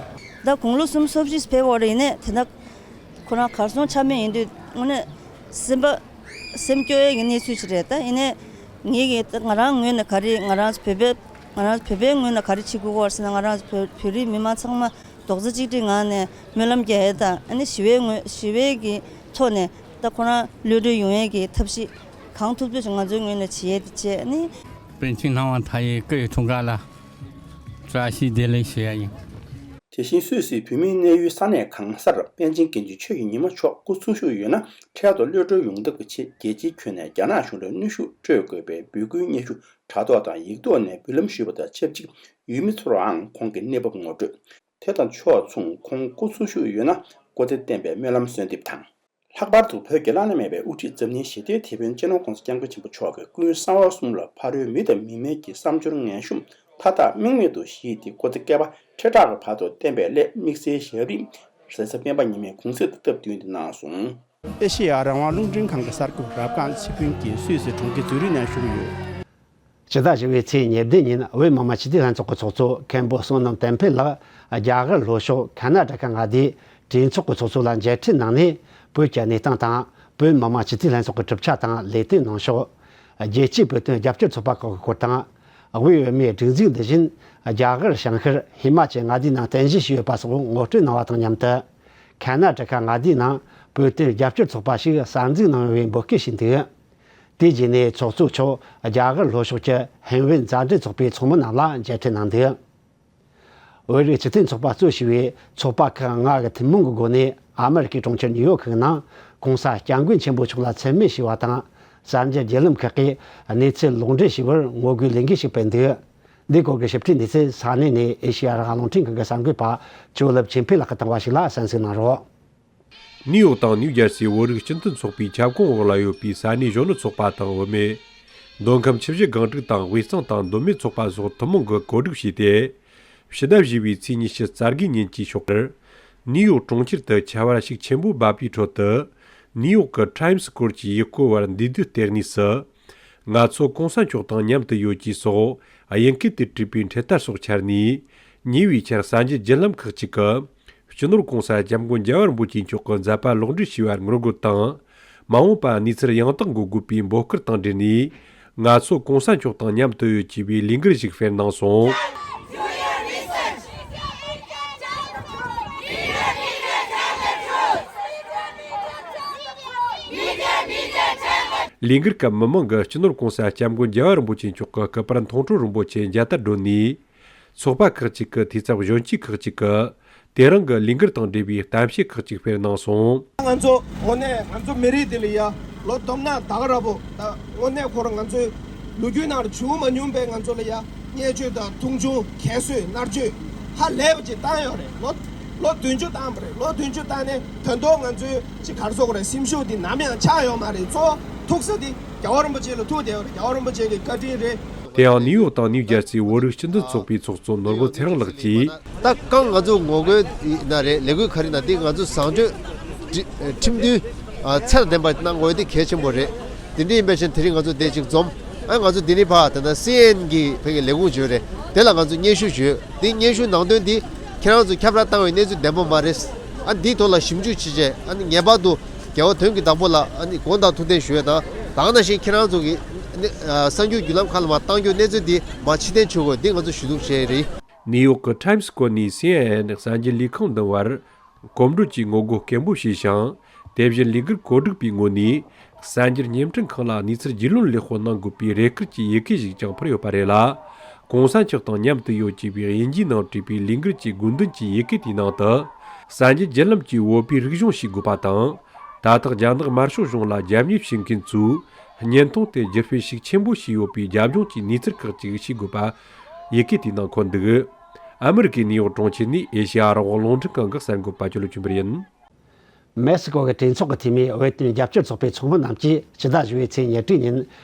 ད་དགུང་ལོ་སུམ་ཅུ་སོ་བཞི་ཕེབས་པ་རེད་ནས་དེ་ན་ཁོ་རང་གར་སོང་ཆ་མེད་ཡིན་དུས་དངོས་གནས་སེམས་པ་སེམས་སྐྱོ་ཡས་ཀྱི་གནས་ཚུལ་ཞིག་རེད། ད་ཡིན་ནས་ངེད་ཀྱི་ད་ང་རང་ངོས་ནས་ག་རེ་ང་རང་བོད་པའི་ ང་རང་བོད་པའི་ངོས་ནས་ག་རེ་བྱེད་དགོས་ཀྱི་ཡོད་ཟེར་ན། ང་རང་བོད་བོད་རིགས་མི་མང་ཚང་མ་རྡོག་རྩ་གཅིག་སྒྲིལ་ངང་ནས་སྨོན་ལམ་རྒྱག་ཡས་དང་། ཨ་ནི་ཞི་བའི་ངོས་ཞི་བའི་གི་ཐོག་ནས་ད་ཁོ་རང་གློད་གྲོལ་ཡོང་ཡས་ཀྱི་ཐབས་ཤེས་གང་ཐུབ་ཐུབ་ཅིག་ང་ཚོའི་ངོས་ནས་བྱེད་ཡས་དེ་བྱས། ཨ་ནི། པཎ་ཆེན་སྣང་བ་མཐའ་ཡས་སྐུ་ཡི་འཁྲུངས་སྐར་ལ་བཀྲ་ཤིས་བདེ་ལེགས་ཞུ་ཡ་ཡིན། དེ་བཞིན་སུད་སིའི་བོད་མིའི་གནས་ཡུལ་ས་གནས་གང་སར་པཎ་ཆེན་རྒན་གྱི་ཆོས་ཀྱི་ཉི་མ་མཆོག་སྐུ་འཚོ་བཞུགས་ཡོད་ན། འཕྲལ་དུ་གློད་གྲོལ་ཡོང་ཐབས་ཀྱི་ཆེད་རྒྱལ་སྤྱིའི་ཁྱོན་ནས་རྒྱ་ནག་གཞུང་ལ་གནོན་ཤུགས་སྤྲོད་དགོས་པའི་འབོད་སྐུལ་སྙན་ཞུ་དྲ་ཐོག་དང་ཡིག་ཐོག་ནས་འབུལ་ལམ་ཞུས་པ་དང་ཆབས་ཅིག་ཡུལ་མི་ཚོར་འང་ཁོང་གི་གནས་བབ་ངོ་སྤྲོད། དེ་དང་ཕྱོགས་མཚུངས་ཁོང་སྐུ་འཚོ་བཞུགས་ཡོད་ན་སྐུ་ཚེ་བརྟན་པའི་སྨོན་ལམ་གསོལ་འདེབས་དང་། ལྷག་པར་དུ་བོད་ཀྱི་བླ་ན་མེད་པའི་དབུ་ཁྲིད་འཛམ་གླིང་ཞི་བདེའི་དེད་དཔོན་སྤྱི་ནོར་༸གོང་ས་༸སྐྱབས་མགོན་ཆེན་པོ་མཆོག་གིས་ཀུན་གསང་བ་གསུམ་ལ་ཕ་རོལ་མི་དང་མི་མིན་གྱི་བསམ་སྦྱོར་ངན་ཤོམ་མཐའ་དག་རྨེག་མེད་དུ་ཞི་སྟེ། སྐུ་ཚེ་བསྐལ་པ་ཁྲི་ཕྲག་གི་བར་དུ་བརྟན་པའི་སླད་དམིགས་བསལ་ཞབས་རིམ་གཟའ་སྤེན་པ་ཉི་མའི་གུང་ཚིགས་དང་སྟབས་བསྟུན་ཏེ་གནང་སོང་། ཨེ་ཤེ་ཡ་རང་དབང་རླུང་འཕྲིན་ཁང་གི་གསར་འགོད་པ་རབ་སྒང་ཚེ་ཕུན་གྱིས་སུད་སི་གྲོང་ཁྱེར་ཙུ་རིག་ནས་ཞུ་གི་ཡོད། ཕྱི་ཟླ་བཞི་པའི་ཚེས་ཉེར་བདུན་ཉིན་བོད་མི་མང་སྤྱི་འཐུས་ལྷན་ཚོགས་ཀྱི་ཚོགས་གཙོ་མཁན་པོ་བསོད་ནམས་བསྟན་འཕེལ་ལགས་རྒྱ་གར་ལྷོ་ཕྱོགས་ཁ་ན་ཌ་ཀ་མངའ་སྡེའི་གྲོས་ཚོགས་ཀྱི་ཚོགས་གཙོ་ལ་མཇལ་འཕྲད་གནང་ནས། བོད་ཀྱི་གནས་སྟངས་དང་བོད་མི་མང་སྤྱི་འཐུས་ལྷན་ཚོགས་ཀྱི་གྲུབ་ཆ་དང་ལས་དོན་གནང་ཕྱོགས། རྒྱལ་སྤྱིའི་བོད་དོན་རྒྱབ་སྐྱོར་ཚོགས་པ་ཁག་གི་སྐོར་དང་། དབུས་བོད་མིའི་སྒྲིག་འཛུགས་འདི་བཞིན་རྒྱ་གར་བྱང་ཤར་ཧི་མ་ཅལ་མངའ་སྡེའི་ནང་རྟེན་གཞི་བྱས་ཡོད་པ་སོགས་ངོ་སྤྲོད་གནང་བ་དང་མཉམ་དུ། ཁ་ན་ཌ་ཀ་མངའ་སྡེའི་ནང་བོད་དོན་རྒྱབ་སྐྱོར་ཚོགས་པ་ཞིག་གསར་འཛུགས་གནང་བའི་འབོད་སྐུལ་ཞུས་འདུག། དེའི་རྗེས་ནས་ཚོགས་གཙོ་མཆོག་རྒྱ་གར་ལྷོ་ཕྱོགས་ཀྱི་ཧིན་བན་མཛའ་འབྲེལ་ཚོགས་པའི་ཚོགས་མི་རྣམས་ལ་མཇལ་འཕྲད་གནང་འདུག། བོད་རིགས་སྤྱི་མཐུན་ཚོགས་པ་གཙོས་བྱས་པའི་ཚོགས་པ་ཁག་ལྔ་གི་ཐུན་མོང་གི་སྒོ་ནས་ཨ་མེ་རི་ཀའི་གྲོང་ཁྱེར་ནིའུ་ཡོག་གི་ནང་༸གོང་ས་༸སྐྱབས་མགོན་ཆེན་པོ་མཆོག་ལ་མཚན་སྨད་ཞུས་པ་དང་། གསར་འགྱུར་བརྒྱུད་ལམ་ཁག་གིས་གནས་ཚུལ་ལོག་འགྲེལ་ཞུས་པར་ངོ་རྒོལ་ལས་འགུལ་ཞིག་སྤེལ་འདུག། འདིའི་སྐོར་གྱི་ཞིབ་ཕྲའི་གནས་ཚུལ་ས་གནས་ནས་ཨེ་ཤེ་ཡ་རང་དབང་རླུང་འཕྲིན་ཁང་གི་གསར་འགོད་པ་ཇོ་ལེབ་ཆོས་འཕེལ་ལགས་ཀྱིས་བཏང་བ་ཞིག་ལ་གསན་གཟིགས་གནང་རོགས། ནིའུ་ཡོག་དང་ནིའུ་ཇར་སིའི་བོད་རིགས་སྤྱི་མཐུན་ཚོགས་པའི་ཁྱབ་ཁོངས་འོག་ལ་ཡོད་པའི་ས་གནས་གཞོན་ནུ་ཚོགས་པ་དང་བུད་མེད། མདོ་ཁམས་ཆུ་བཞི་སྒང་དྲུག་དང་དབུས་གཙང་དང་མདོ་སྨད་ཚོགས་པ་སོགས་ཐུན་མོང་གིས་གོ་སྒྲིག་བྱས་ཏེ། ཕྱི་ཟླ་བཞི་པའི་ཚེས་ཉི་ཤུ་རྩ་དགུའི་ཉིན་གྱི་ཞོགས་ཀར། ནིའུ་ཡོག་གྲོང་ཁྱེར་དུ་ཆར་པ་ཤུགས་ཆེན་པོ་འབབ་པའི་ཁྲོད་དུ། ནིའུ་ཡོག་གི་ཊའིམ་སི་སྐོར་གྱི་ཡུལ་སྐོར་བར་འདུས་སྡོད་ལྟེ་གནས་སུ། ང་ཚོ་༸གོང་ས་མཆོག་དང་མཉམ་དུ་ཡོད་ཅེས་སོགས་དབྱིན་སྐད་དུ་བྲིས་པའི་འཕྲེད་དར་སོགས་འཕྱར་ནས། ཉེ་བའི་ཆར་གསར་འགྱུར་བརྒྱུད་ལམ་ཁག་ཅིག་གིས། སྤྱི་ནོར་༸གོང་ས་༸སྐྱབས་མགོན་རྒྱལ་བ་རིན་པོ་ཆེ་མཆོག་གི་མཛད་པ་ལོག་འགྲེལ་ཞུས་པར་ངོ་རྒོལ་དང་། མ་འོངས་པར་གནས་ཚུལ་ཡང་དག་འགོད་དགོས་པའི་འབོད་སྐུལ་དང་འབྲེལ་ནས། ང་ཚོ་༸གོང་ས་མཆོག་དང་མཉམ་དུ་ཡོད་ཅེས་པའི་ལས་འགུལ་ཞིག་སྤེལ་གནང་སོང་། ལས་འགུལ་སྐབས་མི་མང་གིས་སྤྱི་ནོར་༸གོང་ས་༸སྐྱབས་མགོན་རྒྱལ་བ་རིན་པོ་ཆེ་མཆོག་གི་སྐུ་པར་མཐོང་གྲོལ་རིན་པོ་ཆེ་མཇལ་དར་བསྒྲོན་ནས། ཚོགས་པ་ཁག་ཅིག་གི་འཐུས་ཚབ་གཞོན་སྐྱེས་ཁག་ཅིག་གིས་དེ་རིང་གི་ལས་འགུལ་དང་འབྲེལ་བའི་གཏམ་བཤད་ཁག་ཅིག་སྤེལ་གནང་སོང་། ང་ཚོ་དངོས་གནས་ང་ཚོ་མི་རིགས་འདི་ལ་ཡ་ལོ་སྟོང་ཕྲག་ད་ག་ར་བོ་ད་དངོས་གནས་ཁོ་རང་ང་ཚོའི་ལོ་རྒྱུས་ནང་ལ་བྱུང་མ་མྱོང་པའི་ང་ཚོ་ལ་ཡ་བརྙས་བཅོས་དང་མཐོང་ཆུང་ཁྱད་གསོད་མནར་གཅོད་ཧ་ལས་པ་ཅིག་བཏང་ཡོད་རེད། ལོ་ལོ་བདུན་ཅུ་བཏང་བ་རེད། ལོ་བདུན་ཅུ་བཏང་ནས་དོན་ཐོག་ང་ཚོའི་ཅིག་ག་རེ་ཟེར་དགོས་རེད། སེམས་ཤུགས་འདི་ནམ་ཡང་ཆག་ཡོད་མ་རེད། གཙོ་བོ་ཐུག་ས་འདི་རྒྱལ་བ་རིན་པོ་ཆེ་ལ་ཐུག་བསྡད་ཡོད་རེད། རྒྱལ་བ་རིན་པོ་ཆེ་གི་བཀའ་དྲིན་རེད། དེ་ཡང་ནིའུ་ཡོག་དང་ནིའུ་ཇར་སིའི་བོད་རིགས་སྤྱི་མཐུན་ཚོགས་པའི་ཚོགས་གཙོ་ནོར་བུ་ཚེ་རིང་ལགས་ཀྱིས། ད་གང་ང་ཚོ་ངོ་རྒོལ་ཡིན་ན་རེད། ལས་འགུལ་ག་རེ་ཡིན་ན་འདི་ང་ཚོ་བཟང་སྤྱོད་ཁྲིམས་མཐུན་ཚད་ལྡན་པ་གནང་དགོས་འདི་གལ་ཆེན་པོ་རེད། དེ་འདྲ་ཡིན་པའི་ཕྱིར་དེ་རིང་ང་ཚོ་འདི་ཅིག་འཛོམས། ཨ་ང་ཚོ་འདི་ནས་ཕར་ད་ལྟ་སི་ཨེན་གྱི་ཕ་གི་ལས་ཁུངས་ཅིག་ཡོད་རེད། དེ་ལ་ང་ཚོ་སྙན་ཞུ་ཞུས། འདི་སྙན་ཞུ་ནང་དོན་འདི་ཁྱེད་རང་ཚོ་ཁྱབ་བསྒྲགས་བཏང་བའི་གནས་ཚུལ་བདེན་པ་མ་རེད། ཨ་འདིའི་ཐོག་ལ་ཞིབ་འཇུག་བྱེད་བྱས་ཨ་ནི་ངེས་པར་དུ་རྒྱལ་བ་དོན་གྱི་བདག་པོ་ལ་ཨ་ནི་དགོངས་དག་ཐུགས་བདེན་ཞུ་ཡས་དང་། ད་ག་ནང་བཞིན་ཁྱེད་རང་ཚོ་གི་ཨ་ནི་གསར་འགྱུར་བརྒྱུད་ལམ་ཁག་ལ་མར་བཏང་རྒྱུ་གནས་ཚུལ་འདི་མར་ཕྱིར་འཐེན་བྱེད་དགོས་འདི་ང་ཚོ་ཞུ་གཏུག་བྱས་རེད། ནིའུ་ཡོག་གི་ཊའིམ་སི་སྐོར་ནས་སི་ཨེན་ཨེན་གསར་འགྱུར་ལས་ཁང་འདིའི་བར། གོམ་བགྲོད་ཀྱིས་ངོ་རྒོལ་སྐད་འབོད་བྱས་ཤིང་། དེ་བཞིན་ལས་འགུལ་གོ་སྒྲིག་པའི་ངོས་ནས། གསར་འགྱུར་བརྙན་འཕྲིན་ཁང་ལ་གནས་ཚུལ་རྒྱུས་ལོན་ལེགས་པོ་གནང་དགོས་པའི་རེ་སྐུལ་གྱི་ཡི་གེ་ཞིག་ཀྱང་ཕུལ་ཡོད་པ་རེད་ལ། གོང་ས་མཆོག་དང་མཉམ་དུ་ཡོད་ཅེས་པའི་དབྱིན་ཇིའི་ནང་བྲིས་པའི་ལས་འགུལ་གྱི་དགོས་འདུན་གྱི་ཡི་གེ་དེའི་ནང་དུ། གསར་འགྱུར་བརྒྱུད་ལམ་གྱི་བོད་པའི་རིག་གཞུང་ཤེས་དགོས་པ་དང་། ད་ཐག་རྒྱ་ནག་དམར་ཤོག་གཞུང་ལ་རྒྱབ་གཉེར་བྱེད་མཁན་ཚོས་བརྙན་ཐུང་དེ་བརྒྱུད་སྤེལ་ཤུགས་ཆེན་པོ་བྱས་ཡོད་པའི་རྒྱབ་ལྗོངས་ཀྱི་གནས་ཚུལ་ཁག་ཅིག་ཤེས་དགོས་པ་ཡི་གེ་དེའི་ནང་འཁོད་འདུག། ཨ་མི་རི་ཀའི་ནིའུ་ཡོག་གྲོང་ཁྱེར་ནས་ཨེ་ཤེ་ཡ་རང་དབང་རླུང་འཕྲིན་ཁང་གི་གསར་འགོད་པ་ཅོ་ལོ་ཆོས་འཕེལ་ཡིན། མེག་སི་ཀོ་གི་གྲོས་ཚོགས་ཀྱི་འཐུས་མིས་བོད་དོན་རྒྱབ་སྐྱོར་ཚོགས་པའི་ཚོགས་མི་རྣམས་ཀྱིས་ཕྱི་ཟླ་བཞི་པའི་ཚེས་ཉེར་དྲུག་ཉིན་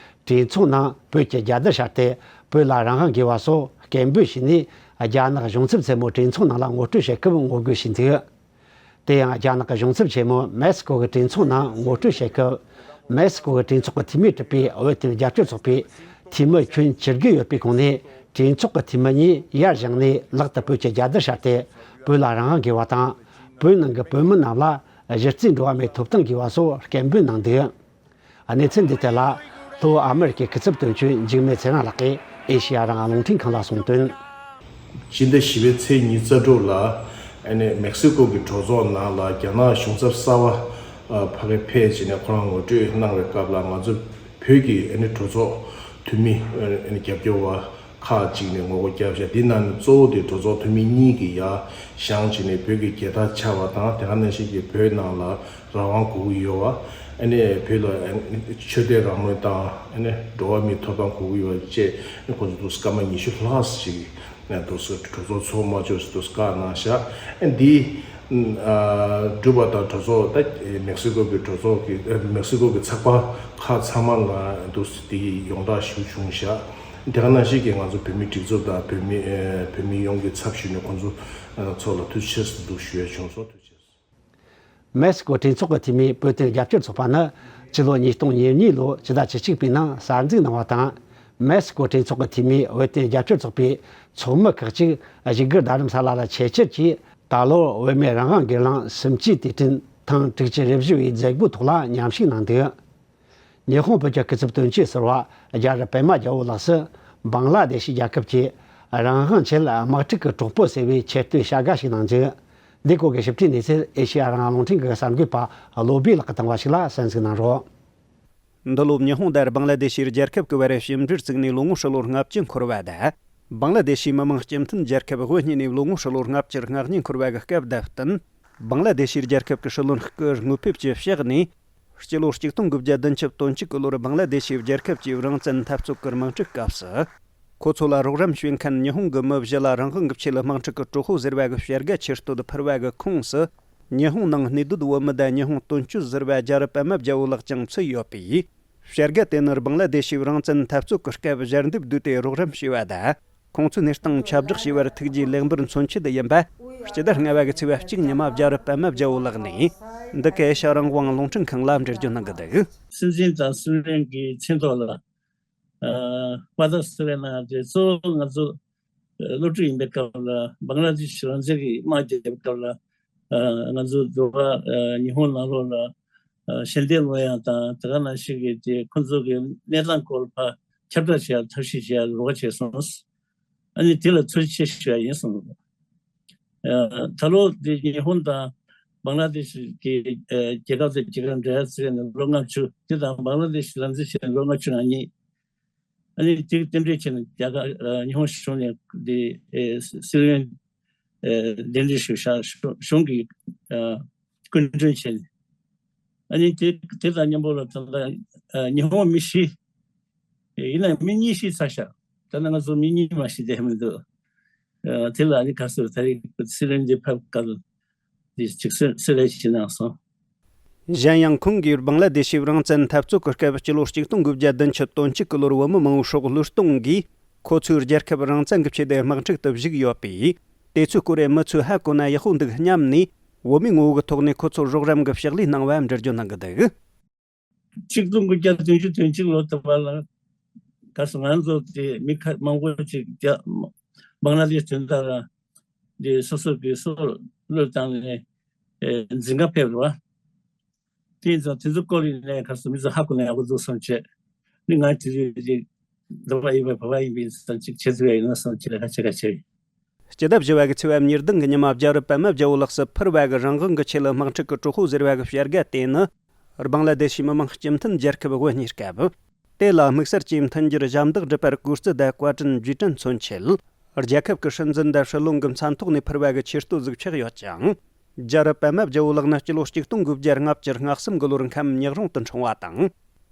གྲོས་ཚོགས་ནང་བོད་ཀྱི་རྒྱལ་དར་ཕྱར་ཏེ། བོད་ལ་རང་དབང་དགོས་པ་སོགས་སྐད་འབོད་བྱས་ནས། རྒྱ་ནག་གཞུང་ཚབ་ཆེན་མོ་གྲོས་ཚོགས་ནང་ལ་ངོ་སྤྲོད་བྱེད་སྐབས་ངོ་རྒོལ་བྱས་འདུག། དེ་ཡང་རྒྱ་ནག་གི་གཞུང་ཚབ་ཆེན་མོ་མེག་སི་ཀོ་གི་གྲོས་ཚོགས་ནང་ངོ་སྤྲོད་བྱེད་སྐབས། མེག་སི་ཀོ་གི་གྲོས་ཚོགས་ཀྱི་འཐུས་མིས་གྲུབ་པའི་བོད་དོན་རྒྱབ་སྐྱོར་ཚོགས་པའི་འཐུས་མི་ཁྱོན་བཅུ་དགུ་ཡོད་པའི་ཁོངས་ནས། གྲོས་ཚོགས་ཀྱི་འཐུས་མི་གཉིས་ཡར་བཞེངས་ནས་ལག་ཏུ་བོད་ཀྱི་རྒྱལ་དར་ཕྱར་ཏེ། བོད་ལ་རང་དབང་དགོས་པ་དང་། བོད་ནང་གི་བོད་མི་རྣམས་ལ་གཞི་རྩའི་འགྲོ་བ་མིའི་ཐོབ་ཐང་དགོས་པ་སོགས་སྐད་འབོད་གནང་འདུག། གནས་ཚུལ་འདི་ཐད་ལ། ལྷོ་ཨ་མེ་རི་ཀའི་སྐུ་ཚབ་དོན་གཅོད་འཇིགས་མེད་ཚེ་རིང་ལགས་ཀྱིས། ཨེ་ཤེ་ཡ་རང་དབང་རླུང་འཕྲིན་ཁང་ལ་གསུངས་དོན། སྤྱི་ཟླ་བཞི་པའི་ཚེས་ཉི་ཤུ་རྩ་དྲུག་ལ་ཨ་ནི་མེག་སི་ཀོ་གི་གྲོས་ཚོགས་ནང་ལ་རྒྱ་ནག་གཞུང་ཚབ་གསར་པ་ཕ་གི་ཕེབས་བྱས་ནས་ཁོ་རང་ངོ་སྤྲོད་གནང་བའི་སྐབས་ལ། ང་ཚོ་བོད་ཀྱི་ཨ་ནི་གྲོས་ཚོགས་འཐུས་མི་ཨ་ནི་རྒྱབ་སྐྱོར་བ་ཁག་ཅིག་ནས་ངོ་རྒོལ་བརྒྱབ་བཞག་འདི་ནང་ནས་གཙོ་བོ་དེ་གྲོས་ཚོགས་འཐུས་མི་གཉིས་ཀྱིས་ཡར་བཞེངས་བྱས་ནས་བོད་ཀྱི་རྒྱལ་དར་འཕྱར་བ་དང་། དེ་ག་ནང་བཞིན་གྱི་བོད་ནང་ལ་རང་དབང་དགོས་ཀྱི་ཡོད་པ། ཨ་ནི་བོད་ལ་ཨ་ནི་ཆོས་དད་རང་མོས་དང་། ཨ་ནི་འགྲོ་བ་མིའི་ཐོབ་ཐང་དགོས་ཀྱི་ཡོད་པ་བཅས། ཨ་ནི་ཁོ་ཚོ་སྐར་མ་ཉི་ཤུ་ལྷག་ཅིག་ནས་དུ་གྲོས་ཚོགས་ཚོགས་མ་ཆོག་ཅེས་དུ་བཀའ་གནང་བཞག་ཨ་འདི་ཨ་འགྲུབ་པ་དང་། གྲོས་ཚོགས་ད་མེག་སི་ཀོ་གི་གྲོས་ཚོགས་ཀྱི་ཨ་མེག་སི་ཀོ་གི་ཚགས་པར་ཁག་ཚང་མ་ལ་དུ་དེ་ཡི་ཡོངས་གྲགས་ཞུ་བྱུང་བཞག་དེ་ག་ནང་བཞིན་གྱི་ང་ཚོ་བོད་མིའི་སྒྲིག་འཛུགས་དང་བོད་མི་ཨ་བོད་མི་ཡོངས་ཀྱི་ཚབ་ཞུས་ནས་ཁོང་ཚོ་ཨ་ཚོ་ལ་ཐུགས་རྗེ་ཆེ་ཟེར་དུ་ཞུ་ཡ་བྱུང་སོང་། ཐུགས་རྗེ་ཆེ། མེག་སི་ཀོ་གྲོས་ཚོགས་ཀྱི་འཐུས་མིའི་བོད་དོན་རྒྱབ་སྐྱོར་ཚོགས་པ་ནི་ཕྱི་ལོ་ཉིས་སྟོང་ཉེར་གཉིས་ལོའི་ཕྱི་ཟླ་བཅུ་གཅིག་པའི་ནང་གསར་འཛུགས་གནང་བ་དང་། མེག་སི་ཀོ་གྲོས་ཚོགས་ཀྱི་འཐུས་མིའི་བོད་དོན་རྒྱབ་སྐྱོར་ཚོགས་པའི་ཚོགས་མི་ཁག་ཅིག་བཞུགས་སྒར་རྡ་རམ་ས་ལ་ལ་ཆེད་བཅར་གྱིས། ད་ལོར་བོད་མིའི་རང་དབང་སྒེར་ལངས་གསུམ་བཅུའི་དུས་དྲན་ཐེངས་དྲུག་ཅུ་རེ་བཞི་བའི་མཛད་སྒོའི་ཐོག་ལ་མཉམ་ཞུགས་གནང་འདུག་ཉི་ཧོང་བོད་ཀྱི་སྐུ་ཚབ་དོན་གཅོད་ཟུར་པ་རྒྱ་རི་པད་མ་རྒྱལ་པོ་ལགས་སུ། བང་ལ་དེ་ཤི་རྒྱལ་ཁབ་ཀྱིས་རང་དབང་ཆེད་དམག་འཁྲུག་གི་གྲོགས་པོ་ཟེར་བའི་ཆེ་བསྟོད་བྱ་དགའ་ཞིག་གནང་འདུག་འདི་སྐོར་གྱི་ཞིབ་ཕྲའི་གནས་ཚུལ་ཨེ་ཤེ་ཡ་རང་དབང་རླུང་འཕྲིན་གྱི་གསར་འགོད་པ་བློ་བྷེ་ལགས་ཀྱིས་བཏང་བ་ཞིག་ལ་གསན་གཟིགས་གནང་རོགས། འདི་ལོ་ཉི་ཧོང་དང་བང་ལ་དེ་ཤིའི་རྒྱལ་ཁབ་ཀྱི་བར་ཞིབ་འབྲེལ་བཙུགས་ནས་ལོ་ངོ་ཧྲིལ་པོར་ལྔ་བཅུ་འཁོར་བ་དང་། བང་ལ་དེ་ཤིའི་མི་དམངས་སྤྱི་མཐུན་རྒྱལ་ཁབ་དབུ་བརྙེས་ནས་ལོ་ངོ་ཧྲིལ་པོར་ལྔ་བཅུ་ང་གཉིས་འཁོར་བ་གི་སྐབས་དང་བསྟུན། བང་ལ་དེ་ཤིའི་རྒྱལ་ཁབ་ཀྱི་སྲིད་བློན་སྐུ་དངོས་ཕེབས་ཀྱི་ཕྱག་ནས། སྤྱི་ལོ་ཆིག་སྟོང་དགུ་བརྒྱ་བདུན་ཅུ་དོན་གཅིག་གི་ལོར་བང་ལ་དེ་ཤི་རྒྱལ་ཁབ་ཀྱི་རང་བཙན་འཐབ་རྩོད་ཀྱི་དམག་འཁྲུག་སྐབས་སུ། ཁོ་ཚོ་ལ་རོགས་རམ་བྱེད་མཁན་ཉི་ཧོང་གི་མི་བཞི་ལ་རང་དབང་གི་ཆེད་དམག་འཁྲུག་གི་གྲོགས་པོ་ཟེར་བ་གི་བྱ་དགའ་ཆེ་བསྟོད་ཕུལ་བ་གི་ཁོངས་སུ། ཉི་ཧོང་ནང་གནས་སྡོད་བོད་མི་དང་ཉི་ཧོང་དོན་གཅོད་ཟུར་པ་རྒྱ་རི་པད་མ་རྒྱལ་པོ་ལགས་ཀྱང་ཚུད་ཡོད་པས། བྱ་དགའ་དེ་ནི་བང་ལ་དེ་ཤིའི་རང་བཙན་འཐབ་རྩོད་ཀྱི་སྐབས་ཞལ་འདེབས་བསྡུས་ཏེ་རོགས་རམ་བྱས་པ་དང་། ཁོང་ཚོའི་གནས་སྟངས་ཁྱབ་བསྒྲགས་བྱས་པར་ཐུགས་རྗེ་ལེགས་འབུལ་མཚོན་ཆེད་ཡིན་པ། སྤྱི་ཟླ་ལྔ་པ་གི་ཚེས་པ་གཅིག་ཉི་མ་རྒྱ་རི་པད་མ་རྒྱལ་པོ་ལགས་ནས་འདི་ག་ཨེ་ཤ་རང་དབང་རླུང་འཕྲིན་ཁང་ལ་འགྲེལ་བརྗོད་གནང་གི་འདུག་སྲིད་འཛིན་དང་སྲིད་བློན་གྱི་མཚན་ཐོག་ལ་ཨ་པ་ད་སི་རེ་ན་དེ་གཙོ་བོ་ང་ཚོ་སློབ་ཕྲུག་ཡིན་པའི་སྐབས་ལ་བང་ལ་དེ་ཤི་རང་བཙན་གྱི་དམག་རྒྱབ་པའི་སྐབས་ལ་ཨ་ང་ཚོ་འགྲོ་བ་ཨ་ཉི་ཧོང་ནང་ལོགས་ལ་ཨ་ཞལ་འདེབས་སློང་ཡ་དང་། དེ་ག་ནང་བཞིན་གྱི་དེ་ཁོ་ཚོ་གི་གནས་སྟངས་སྐོར་ཕར་ཁྱབ་བསྒྲགས་བྱེད་ཡ་ཐབས་ཤེས་བྱེད་ཡ་རོགས་པ་བྱས་སོང་། ཨ་ནི་དེ་ལ་ཐུགས་རྗེ་ཆེ་ཞུ་ཡ་ཡིན་གསུངས་འདུག་ཨ་ད་ལོ་འདི་ཉི་ཧོང་དང་བང་ལ་དེ་ཤི་གི་ཨ་རྒྱལ་ཁབ་དང་རྒྱལ་ཁབ་འབྲེལ་བ་བྱས་ནས་ལོ་ལྔ་བཅུ། དེ་དང་བང་ལ་དེ་ཤི་རང་བཙན་བྱས་ནས་ལོ་ལྔ་བཅུ་ང་གཉིས། ཨ་ནི་དེ་གི་རྟེན་འབྲེལ་བྱས་ནས་རྒྱ་གར་ཨ་ཉི་ཧོང་གཞུང་ནས་འདི་ཨེ་སྲིད་བློན་ཨེ་གདན་འདྲེན་ཞུ་བཞག་གཞུང་གཞུང་གི་ཨ་སྐུ་མགྲོན་བྱས་ནས། ཨ་ནི་དེ་དེ་དང་མཉམ་པོ་ལ་ད་ལྟ་ཨ་ཉི་ཧོང་མི་བཞི། ཡིན་ན་མི་གཉིས་ཤི་ཚར་ཤག་ད་ནི་ང་ཚོ་མི་གཉིས་མ་ཤི་བསྡད་མི་འདུག་ཨ་དེ་ལ་ཨ་ནི་ག་ཚོད་ད་རེས་སྲིད་བློན་འདི་ཕེབས་སྐབས་འདི་ཅིག་གསོལ་གསོལ་རས་ཞིག་གནང་སོང་། གཞན་ཡང་ཁོང་གིས་བང་ལ་དེ་ཤི་རང་བཙན་འཐབ་རྩོད་ཀྱི་སྐབས་སྤྱི་ལོ་ཆིག་སྟོང་དགུ་བརྒྱ་བདུན་ཅུ་དོན་གཅིག་གི་ལོར་བོད་མི་མང་པོའི་སྲོག་བློས་གཏོང་གིས། ཁོ་ཚོའི་རྒྱལ་ཁབ་རང་བཙན་གྱི་ཆེད་དུ་དམག་འཁྲུག་ཏུ་བཞུགས་ཡོད་པས། དེ་ཚོའི་སྐོར་མི་ཚོས་ཧ་གོ་ན་ཡག་པོ་འདུག་སྙམ་ནས། བོད་མིའི་ངོ་བོའི་ཐོག་ནས་ཁོ་ཚོར་རོགས་རམ་གྱི་ཕྱག་ལས་གནང་བ་འགྲེལ་བརྗོད་གནང་གི་འདུག་ཆིག་སྟོང་དགུ་བརྒྱ་བདུན་ཅུ་དོན་གཅིག་ལོ་ལྟ་བུ་ལ་ག་སོ་ང་ཚོ་དེ་མི་ཁ་མང་པོ་ཅིག་རྒྱ་བང་ལ་དེ་དོན་དག་ལ་དེ་སོ་སོ་གི་སྲོག་བློས་བཏང་ནས་ཨེ་འཛིན་གྲྭ་ཕེབས་རེད་བ། དེ་ཡིན་ཙང་དེ་ཚོ་སྐོར་ཡིན་ནའི་ག་སོ་མི་ཚོ་ཧ་གོ་ན་ཡག་པོ་འདུག་བསམ་བྱས། ནི་ང་དེ་དུས་ཅིག་འདི་པ་ཡིན་པའི་བ་བ་ཡིན་པའི་ཙང་ཅིག་བྱེད་ཐུབ་ཡ་ཡིན་ན་བསམ་བྱས་ལས་ཀ་བྱེད་ཀ་བྱས། སྤྱི་ཟླ་བཞི་པ་གི་ཚེས་པ་ཉེར་བདུན་གི་ཉི་མ་རྒྱ་རི་པད་མ་རྒྱལ་པོ་ལགས་སུ་ཕུལ་བ་གི་རང་དབང་གི་ཆེད་ལ་དམག་འཁྲུག་གི་གྲོགས་པོ་ཟེར་བ་གི་བྱ་དགའ་དེ་ནི། བང་ལ་དེ་ཤི་མི་དམངས་སྤྱི་མཐུན་རྒྱལ་ཁབ་དབུ་བརྙེས་སྐབས། དེ་ལ་དམིགས་བསལ་གྱིས་མཐུན་འགྱུར་ཞབས་འདེགས་སྒྲུབ་པར་གུས་བརྩི་དང་བཀའ་དྲིན་རྗེས་དྲན་མཚོན་ཆེད། རྒྱལ་ཁབ་ཀྱི་སྲིད་འཛིན་དང་སྲིད་བློན་གྱི་མཚན་ཐོག་ནས་ཕུལ་བ་གི་ཆེ་བསྟོད་ཟིག་ཆགས་ཡོད་ཅིང་། རྒྱ་རི་པད་མ་རྒྱལ་པོ་ལགས་ནི་སྤྱི་ལོ་ཆིག་སྟོང་དགུ་བརྒྱ་ལྔ་བཅུ་ང་གསུམ་གི་ལོར་ཁམས་ཉག་རོང་དུ་འཁྲུངས་པ་དང་།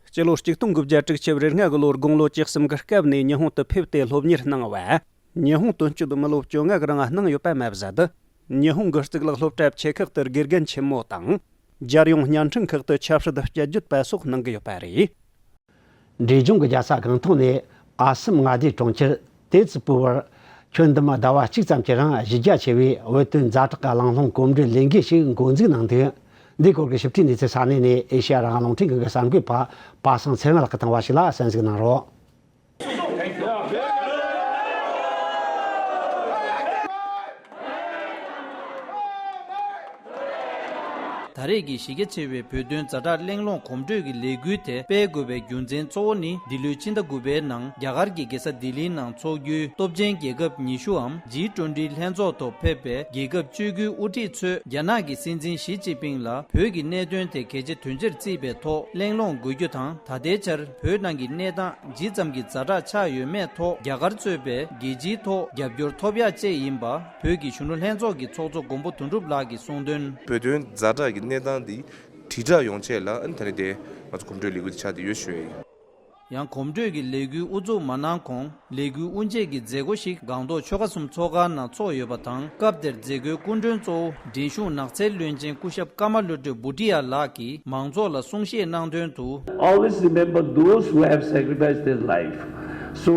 སྤྱི་ལོ་ཆིག་སྟོང་དགུ་བརྒྱ་དྲུག་ཅུ་རེ་ལྔ་གི་ལོར་དགུང་ལོ་བཅུ་གསུམ་གི་སྐབས་ནས་ཉི་ཧོང་དུ་ཕེབས་ཏེ་སློབ་གཉེར་གནང་བ། ཉི་ཧོང་དོན་གཅོད་མི་ལོ་བཅོ་ལྔ་གི་རིང་གནང་ཡོད་པ་མ་ཟད། ཉི་ཧོང་གི་གཙུག་ལག་སློབ་གྲྭ་ཆེ་ཁག་ཏུ་དགེ་རྒན་ཆེན་མོ་དང་། རྒྱལ་ཡོངས་བརྙན་འཕྲིན་ཁག་ཏུ་ཆབ་སྲིད་དཔྱད་བརྗོད་པ་སོགས་གནང་གི་ཡོད་པ་རེད། འབྲས་ལྗོངས་ཀྱི་རྒྱལ་ས་སྒང་ཏོག་ནས་ཨ་སམ་མངའ་སྡེའི་གྲོང་ཁྱེར་ཏེ་ཙི་པུ་བར། ཁྱོན་བསྡོམས་ཟླ་བ་གཅིག་ཙམ་གྱི་རིང་གཞི་རྒྱ་ཆེ་བའི་བོད་དོན་ཛ་དྲག་གི་གླེང་སློང་གོམ་བགྲོད་ལས་འགུལ་ཞིག་འགོ་འཛུགས་གནང་འདུག་འདིའི་སྐོར་གྱི་ཞིབ་ཕྲའི་གནས་ཚུལ་ས་གནས་ནས་ཨེ་ཤེ་ཡ་རང་དབང་རླུང་འཕྲིན་ཁང་གི་གསར་འགོད་པ་པ་སངས་ཚེ་རིང་ལགས་ཀྱིས་བཏང་བ་ཞིག་ལ་གསན་གཟིགས་གནང་རོགས། ད་ ད་རེས་ཀྱི་གཞི་རྒྱ་ཆེ་བའི་བོད་དོན་ཛ་དྲག་གླེང་སློང་གོམ་བགྲོད་ཀྱི་ལས་འགུལ་དེ་སྤེལ་དགོས་པའི་རྒྱུ་མཚན་གཙོ་བོ་ནི། འདི་ལོའི་ཕྱི་ཟླ་དགུ་པའི་ནང་རྒྱ་གར་གྱི་རྒྱལ་ས་ལྡི་ལིའི་ནང་འཚོགས་རྒྱུའི་སྟོབས་ཆེན་རྒྱལ་ཁབ་ཉི་ཤུའམ་ཇི་ཊུ་ཝེན་ཊི་ལྷན་ཚོགས་ཐོག་ཕེབས་པའི་རྒྱལ་ཁབ་བཅུ་དགུའི་དབུ་ཁྲིད་ཚོས་རྒྱ་ནག་གི་སྲིད་འཛིན་ཞི་ཅིན་ཕིང་ལ་བོད་ཀྱི་གནད་དོན་དེ་གལ་ཆེ་དོན་ཆེར་བརྩིས་པའི་ཐོག་གླེང་སློང་དགོས་རྒྱུ་དང་། ད་ལྟའི་ཆར་བོད་ནང་གི་གནས་སྟངས་ཇི་ཙམ་གྱི་ཛ་དྲག་ཆགས་ཡོད་མེད་ཐོག་རྒྱ་གར་གཙོས་པའི་རྒྱལ་སྤྱིའི་ཐོག་རྒྱབ་སྐྱོར་ཐོབ་ཡག་བཅས་ཡིན་པ། བོད་ཀྱི་གཞོན་ནུ་ལྷན་ཚོགས་ཀྱི་ཚོགས་གཙོ་མགོན་པོ་དོན་གྲུབ་ལགས་ཀྱིས་གསུངས་དོན། བོད་དོན་ཛ་དྲག་གི་གནས་སྟངས་འདི་དྲིལ་བསྒྲགས་ཡོང་ཆེད་ལ་ཨ་ནི་ད་ནི་དེ་ང་ཚོ་གོམ་བགྲོད་ལས་འགུལ་འདི་ཆགས་བསྡད་ཡོད་ཞུ་ཡ་ཡིན། ཡང་གོམ་བགྲོད་ཀྱི་ལས་འགུལ་དབུ་འཛུགས་མ་གནང་གོང་ལས་འགུལ་དབུ་འབྱེད་ཀྱི་མཛད་སྒོ་ཞིག་སྒང་ཏོག་ཆོལ་ཁ་གསུམ་ཚོགས་ཁང་ནང་ཚོགས་ཡོད་པ་དང་། སྐབས་དེར་མཛད་སྒོའི་སྐུ་མགྲོན་གཙོ་བོ་འགྲན་ཞུགས་ནགས་ཚལ་བློན་ཆེན་སྐུ་ཞབས་ཀ་མ་ལོ་ཏྲི་བྷུ་ཏི་ཡ་ལགས་ཀྱིས་མང་ཚོགས་ལ་གསུང་བཤད་གནང་དོན་དུ། Always remember those who have sacrificed their life. So,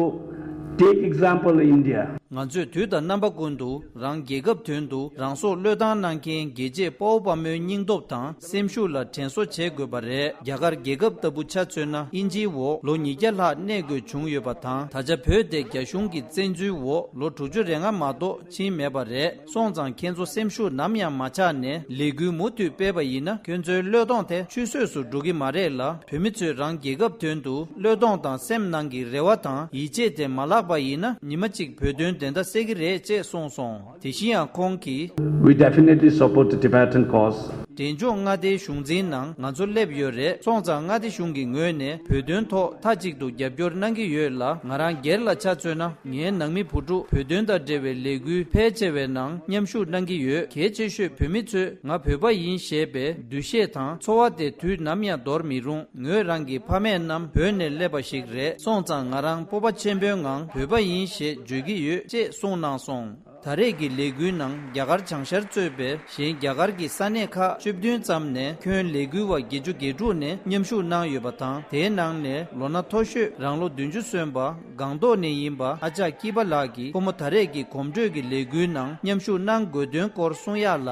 take example India. ང་ཚོས་དུས་དང་རྣམ་པ་ཀུན་ཏུ་རང་རྒྱལ་ཁབ་དོན་དུ་རང་སྲོག་བློས་བཏང་གནང་མཁན་རྒྱལ་གཅེས་དཔའ་བོ་དཔའ་མོའི་སྙིང་སྟོབས་དང་སེམས་ཤུགས་ལ་དྲན་གསོ་བྱེད་དགོས་པ་རེད། རྒྱ་གར་རྒྱལ་ཁབ་ལྟ་བུ་ཆ་མཚོན་ན་དབྱིན་ཇིའི་འོག་ལོ་ཉིས་བརྒྱ་ལྷག་གནས་དགོས་བྱུང་ཡོད་པ་དང་། ད་ཆ་བོད་དེ་རྒྱ་གཞུང་གི་བཙན་འཛུལ་འོག་ལོ་དྲུག་ཅུ་རེ་ལྔ་མ་གཏོགས་ཕྱིན་མེད་པ་རེད། སོང་ཙང་ཁྱེད་ཚོ་སེམས་ཤུགས་ནམ་ཡང་མ་ཆག་ནས་ལས་འགུལ་མུ་མཐུད་སྤེལ་བ་ཡིན་ན། ཁྱོད་ཚོའི་བློས་གཏོང་དེ་ཆུད་ཟོས་སུ་འགྲོ་གི་མ་རེད་ལ། བོད་མི་ཚོས་རང་རྒྱལ་ཁབ་དོན་དུ་བློས་གཏོང་དང་སེམས་ནང་གི་རེ་བ་དང་ཡིད་ཆེས་དེ་མ་བརླག་པ་ཡིན་ན། ཉི་མ་གཅིག་བོད་དོན་བདེན་མཐའ་གསལ་གྱི་རེད་ཅེས་གསུངས་སོང་། དེ་བཞིན་ཡང་ཁོང་གིས། We definitely support the Tibetan cause. འབྲས་ལྗོངས་མངའ་སྡེའི་གཞུང་འཛིན་ནང་ང་ཚོ་སླེབས་ཡོད་རེད། སོང་ཙང་མངའ་སྡེ་གཞུང་གི་ངོས་ནས་བོད་དོན་ཐོག་མཐའ་གཅིག་ཏུ་རྒྱབ་སྐྱོར་གནང་གི་ཡོད་ལ། ང་རང་སྒེར་ལ་ཆ་མཚོན་ན། ངའི་ནང་མི་བུ་ཕྲུག་བོད་དོན་དང་འབྲེལ་བའི་ལས་འགུལ་ཕལ་ཆེ་བའི་ནང་མཉམ་ཞུགས་གནང་གི་ཡོད། གལ་ཆེ་ཤོས་བོད་མི་ཚོས་ང་བོད་པ་ཡིན་ཞེས་པའི་འདུ་ཤེས་དང་ཚོར་བ་དེ་དུས་ནམ་ཡང་འདོར་མི་རུང་། ངོས་རང་གི་ཕ་མེས་རྣམས་བོད་ནས་སླེབས་པ་ཞིག་རེད། སོང་ཙང་ང་རང་སྤོབས་པ་ཆེན་པོའི་ངང་བོད་པ་ཡིན་ཞེས་བརྗོད་ཀྱི་ཡོད་ཅེས་གསུངས་གནང་སོང་། ད་རེས་ཀྱི་ལས་འགུལ་ནང་རྒྱ་གར་བྱང་ཤར་གཙོས་པའི་གཞན་རྒྱ་གར་གྱི་ས་གནས་ཁག་བཅུ་བདུན་ཙམ་ནས་ཁྱོན་ལས་འགུལ་བ་བརྒྱད་ཅུ་གྱ་དྲུག་ནས་མཉམ་ཞུགས་གནང་ཡོད་པ་དང་། དེའི་ནང་ནས་ལོ་ན་མཐོ་ཤོས་རང་ལོ་བདུན་ཅུ་སོན་པ་སྒང་ཏོག་ནས་ཡིན་པ་ཨ་ཅག་སྐྱིད་པ་ལགས་ཀྱིས་ཁོ་མོ་ད་རེས་ཀྱི་གོམ་བགྲོད་ཀྱི་ལས་འགུལ་ནང་མཉམ་ཞུགས་གནང་དགོས་དོན་སྐོར་གསུང་ཡག་ལ།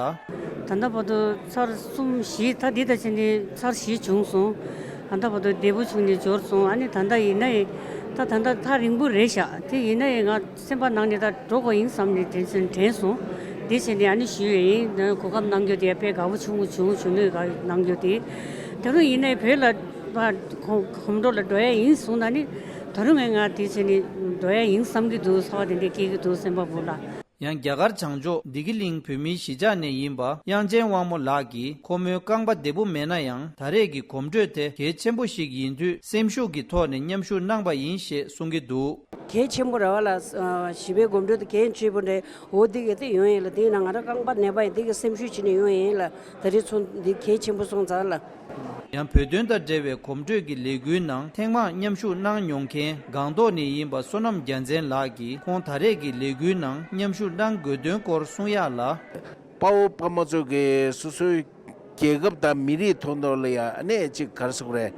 ད་ལྟ་བར་དུ་ཚར་གསུམ་བཞི། ད་འདི་ད་ཕྱིན་ནས་ཚར་བཞི་བྱུང་སོང་། ད་ལྟ་བར་དུ་བདེ་པོ་བྱུང་ནས་འབྱོར་སོང་། ཨ་ནི་ད་ལྟ་ཡིན་ན་ཡང་ད་ད་ལྟ་ཐག་རིང་པོ་རེད་ཤག་དེ་ཡིན་ན་ཡང་ང་སེམས་པ་ནང་ནས་ད་འགྲོ་དགོས་ཡིན་བསམ་ནས་དྲན་བཞིན་དྲན་སོང་། དེ་བྱས་ནས་ཨ་ནི་ཞུས་ཡོད་ཡིན། གོ་སྐབས་གནང་རྒྱུ་དེ་དཔེ་དགའ་པོ་བྱུང་བྱུང་བྱུང་ནས་ག་གནང་རྒྱུ་དེ། ད་རུང་ཡིན་ནའི་བོད་ལ་ཕར་གོམ་གོམ་བགྲོད་ལ་འགྲོ་ཡ་ཡིན་གསུངས་ན་ནི་ད་རུང་ངས་ང་དེ་བྱས་ནས་འགྲོ་ཡ་ཡིན་བསམ་གྱི་འདུག་ཚོར་བ་དེ་འདྲས་སྐྱེ་གི་འདུག་སེམས་པ་བུ་ལ། ཡང་རྒྱ་གར་བྱང་ཕྱོགས་བདེ་སྐྱིད་གླིང་བོད་མིའི་གཞིས་ཆགས་ནས་ཡིན་པ་དབྱངས་ཅན་དབང་མོ་ལགས་ཀྱིས་ཁོ་མོའི་རྐང་པ་བདེ་པོ་མེད་ན་ཡང་ད་རེས་ཀྱི་གོམ་བགྲོད་དེ་གལ་ཆེན་པོ་ཞིག་ཡིན་དུས་སེམས་ཤུགས་ཀྱི་ཐོག་ནས་མཉམ་ཞུགས་གནང་པ་ཡིན་ཞེས་གསུང་གི་འདུག་གལ་ཆེན་པོ་རེད་བ་ལ། བཞི་པའི་གོམ་བགྲོད་དེ་གལ་ཆེན་པོ་རེད། འོ་འདི་ག་དེ་ཡོང་ཡིན་ལ། དེ་ཡིན་ན་ང་རང་རྐང་པ་ནད་པ་ཡིན། དེ་གི་སེམས་ཤུགས་བྱས་ནས་ཡོང་ཡིན་ལ། ད་རེས་ཚོ་འདི་གལ་ཆེན་པོ་སོང་ཙང་ལ། ཡང་བོད་དོན་དང་འབྲེལ་བའི་གོམ་བགྲོད་ཀྱི་ལས་འགུལ་ནང་ཐེངས་མང་མཉམ་ཞུགས་གནང་མྱོང་མཁན་སྒང་ཏོག་ནས་ཡིན་པ་བསོད་ནམས་རྒྱལ་མཚན་ལགས་ཀྱིས་ཁོང་ད་རེས་ཀྱི་ལས་འགུལ་ནང་མཉམ་ཞུགས་གནང་དགོས་དོན་སྐོར་གསུང་ཡག་ལ། དཔའ་བོ་དཔའ་མོ་ཚོ་གིས་སོ་སོའི་རྒྱལ་ཁབ་དང་མི་རིགས་ཐོག་ནས་ལ་ཡ་ཨ་ནེ་ཅིག་ག་རེ་ཟེར་དགོས་རེད།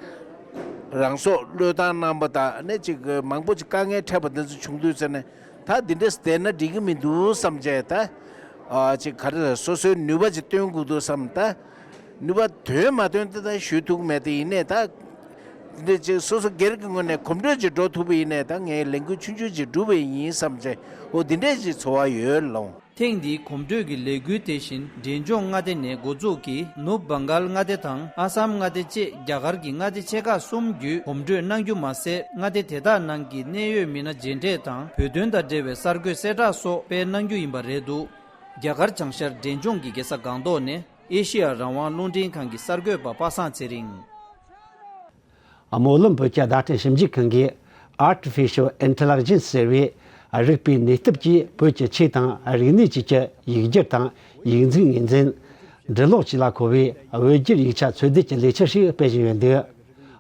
རང་སྲོག་བློས་བཏང་གནང་པ་དང་ཨ་ནེ་ཅིག་མང་པོ་ཅིག་དཀའ་ངལ་འཕྲད་པ་འདི་ཚོ་བྱུང་དུས་ཙ་ནས། ད་འདི་འདྲས་བསྡད་ན་འགྲིག་གི་མི་འདུག་བསམ་བྱས། ད་ཨ་ཅིག་ག་རེ་རེད། སོ་སོའི་ནུས་པ་ཅིག་སྟོན་དགོས་འདུག་བསམ། ད་ནུས་པ་འདོན་མ་འདོན་དེ་ད་ཞུ་ཐུབ་མེད། དེ་ཡིན་ནའི་ད་འདི་འདྲས་ཅིག་སོ་སོ་སྒེར་གྱི་ངོས་ནས་གོམ་བགྲོད་ཅིག་འགྲོ་ཐུབ་པ་ཡིན་ནའི་ད་ངས་ལས་འགུལ་ཆུང་ཆུང་ཅིག་བསྒྲུབས་པ་ཡིན་བསམ་བྱས། འོ་འདི་འདྲས་ཅིག་ཚོར་བ་ཡོད་ལོང་། ཐེངས་འདིའི་གོམ་བགྲོད་ཀྱི་ལས་འགུལ་དེ་བཞིན་འབྲས་ལྗོངས་མངའ་སྡེ་ནས་འགོ་འཛུགས་ཀྱིས་ནུབ་བང་གཱལ་མངའ་སྡེ་དང་ཨ་སམ་མངའ་སྡེ་བཅས་རྒྱ་གར་གྱི་མངའ་སྡེ་ཆེ་ཁག་གསུམ་བརྒྱུད་གོམ་བགྲོད་གནང་རྒྱུ་མ་ཟད། མངའ་སྡེ་དེ་དག་ནང་གི་གནད་ཡོད་མི་སྣ་མཇལ་འཕྲད་དང་བོད་དོན་དང་འབྲེལ་བའི་གསར་འགོད་གསལ་བསྒྲགས་སོགས་སྤེལ་གནང་རྒྱུ་ཡིན་པ་རེད་འདུག་རྒྱ་གར་བྱང་ཤར་འབྲས་ལྗོངས་ཀྱི་རྒྱལ་ས་སྒང་ཏོག་ནས་ཨེ་ཤི་ཡ་རང་དབང་རླུང་འཕྲིན་ཁང་གི་གསར་འགོད་པ་པ་སངས་ཚེ་རིང་། སྨོན་ལམ་བོད་ཀྱི་བརྡ་སྤྲོད་ཞིབ་འཇུག་ཁང་གིས་Artificial Intelligence ཟེར་བའི་རིག་པའི་ནུས་སྟོབས་ཀྱིས་བོད་ཀྱི་ཆོས་དང་རིག་གནས་བཅས་ཀྱི་ཡིག་སྒྱུར་དང་ཡིག་འཛུགས་ངོས་འཛིན། འབྲི་ཀློག་བཅས་ལ་མཁོ་བའི་བོད་བསྒྱུར་ཡིག་ཆ་འཚོལ་སྡུད་ཀྱི་ལས་འཆར་ཞིག་སྤེལ་བཞིན་ཡོད་འདུག་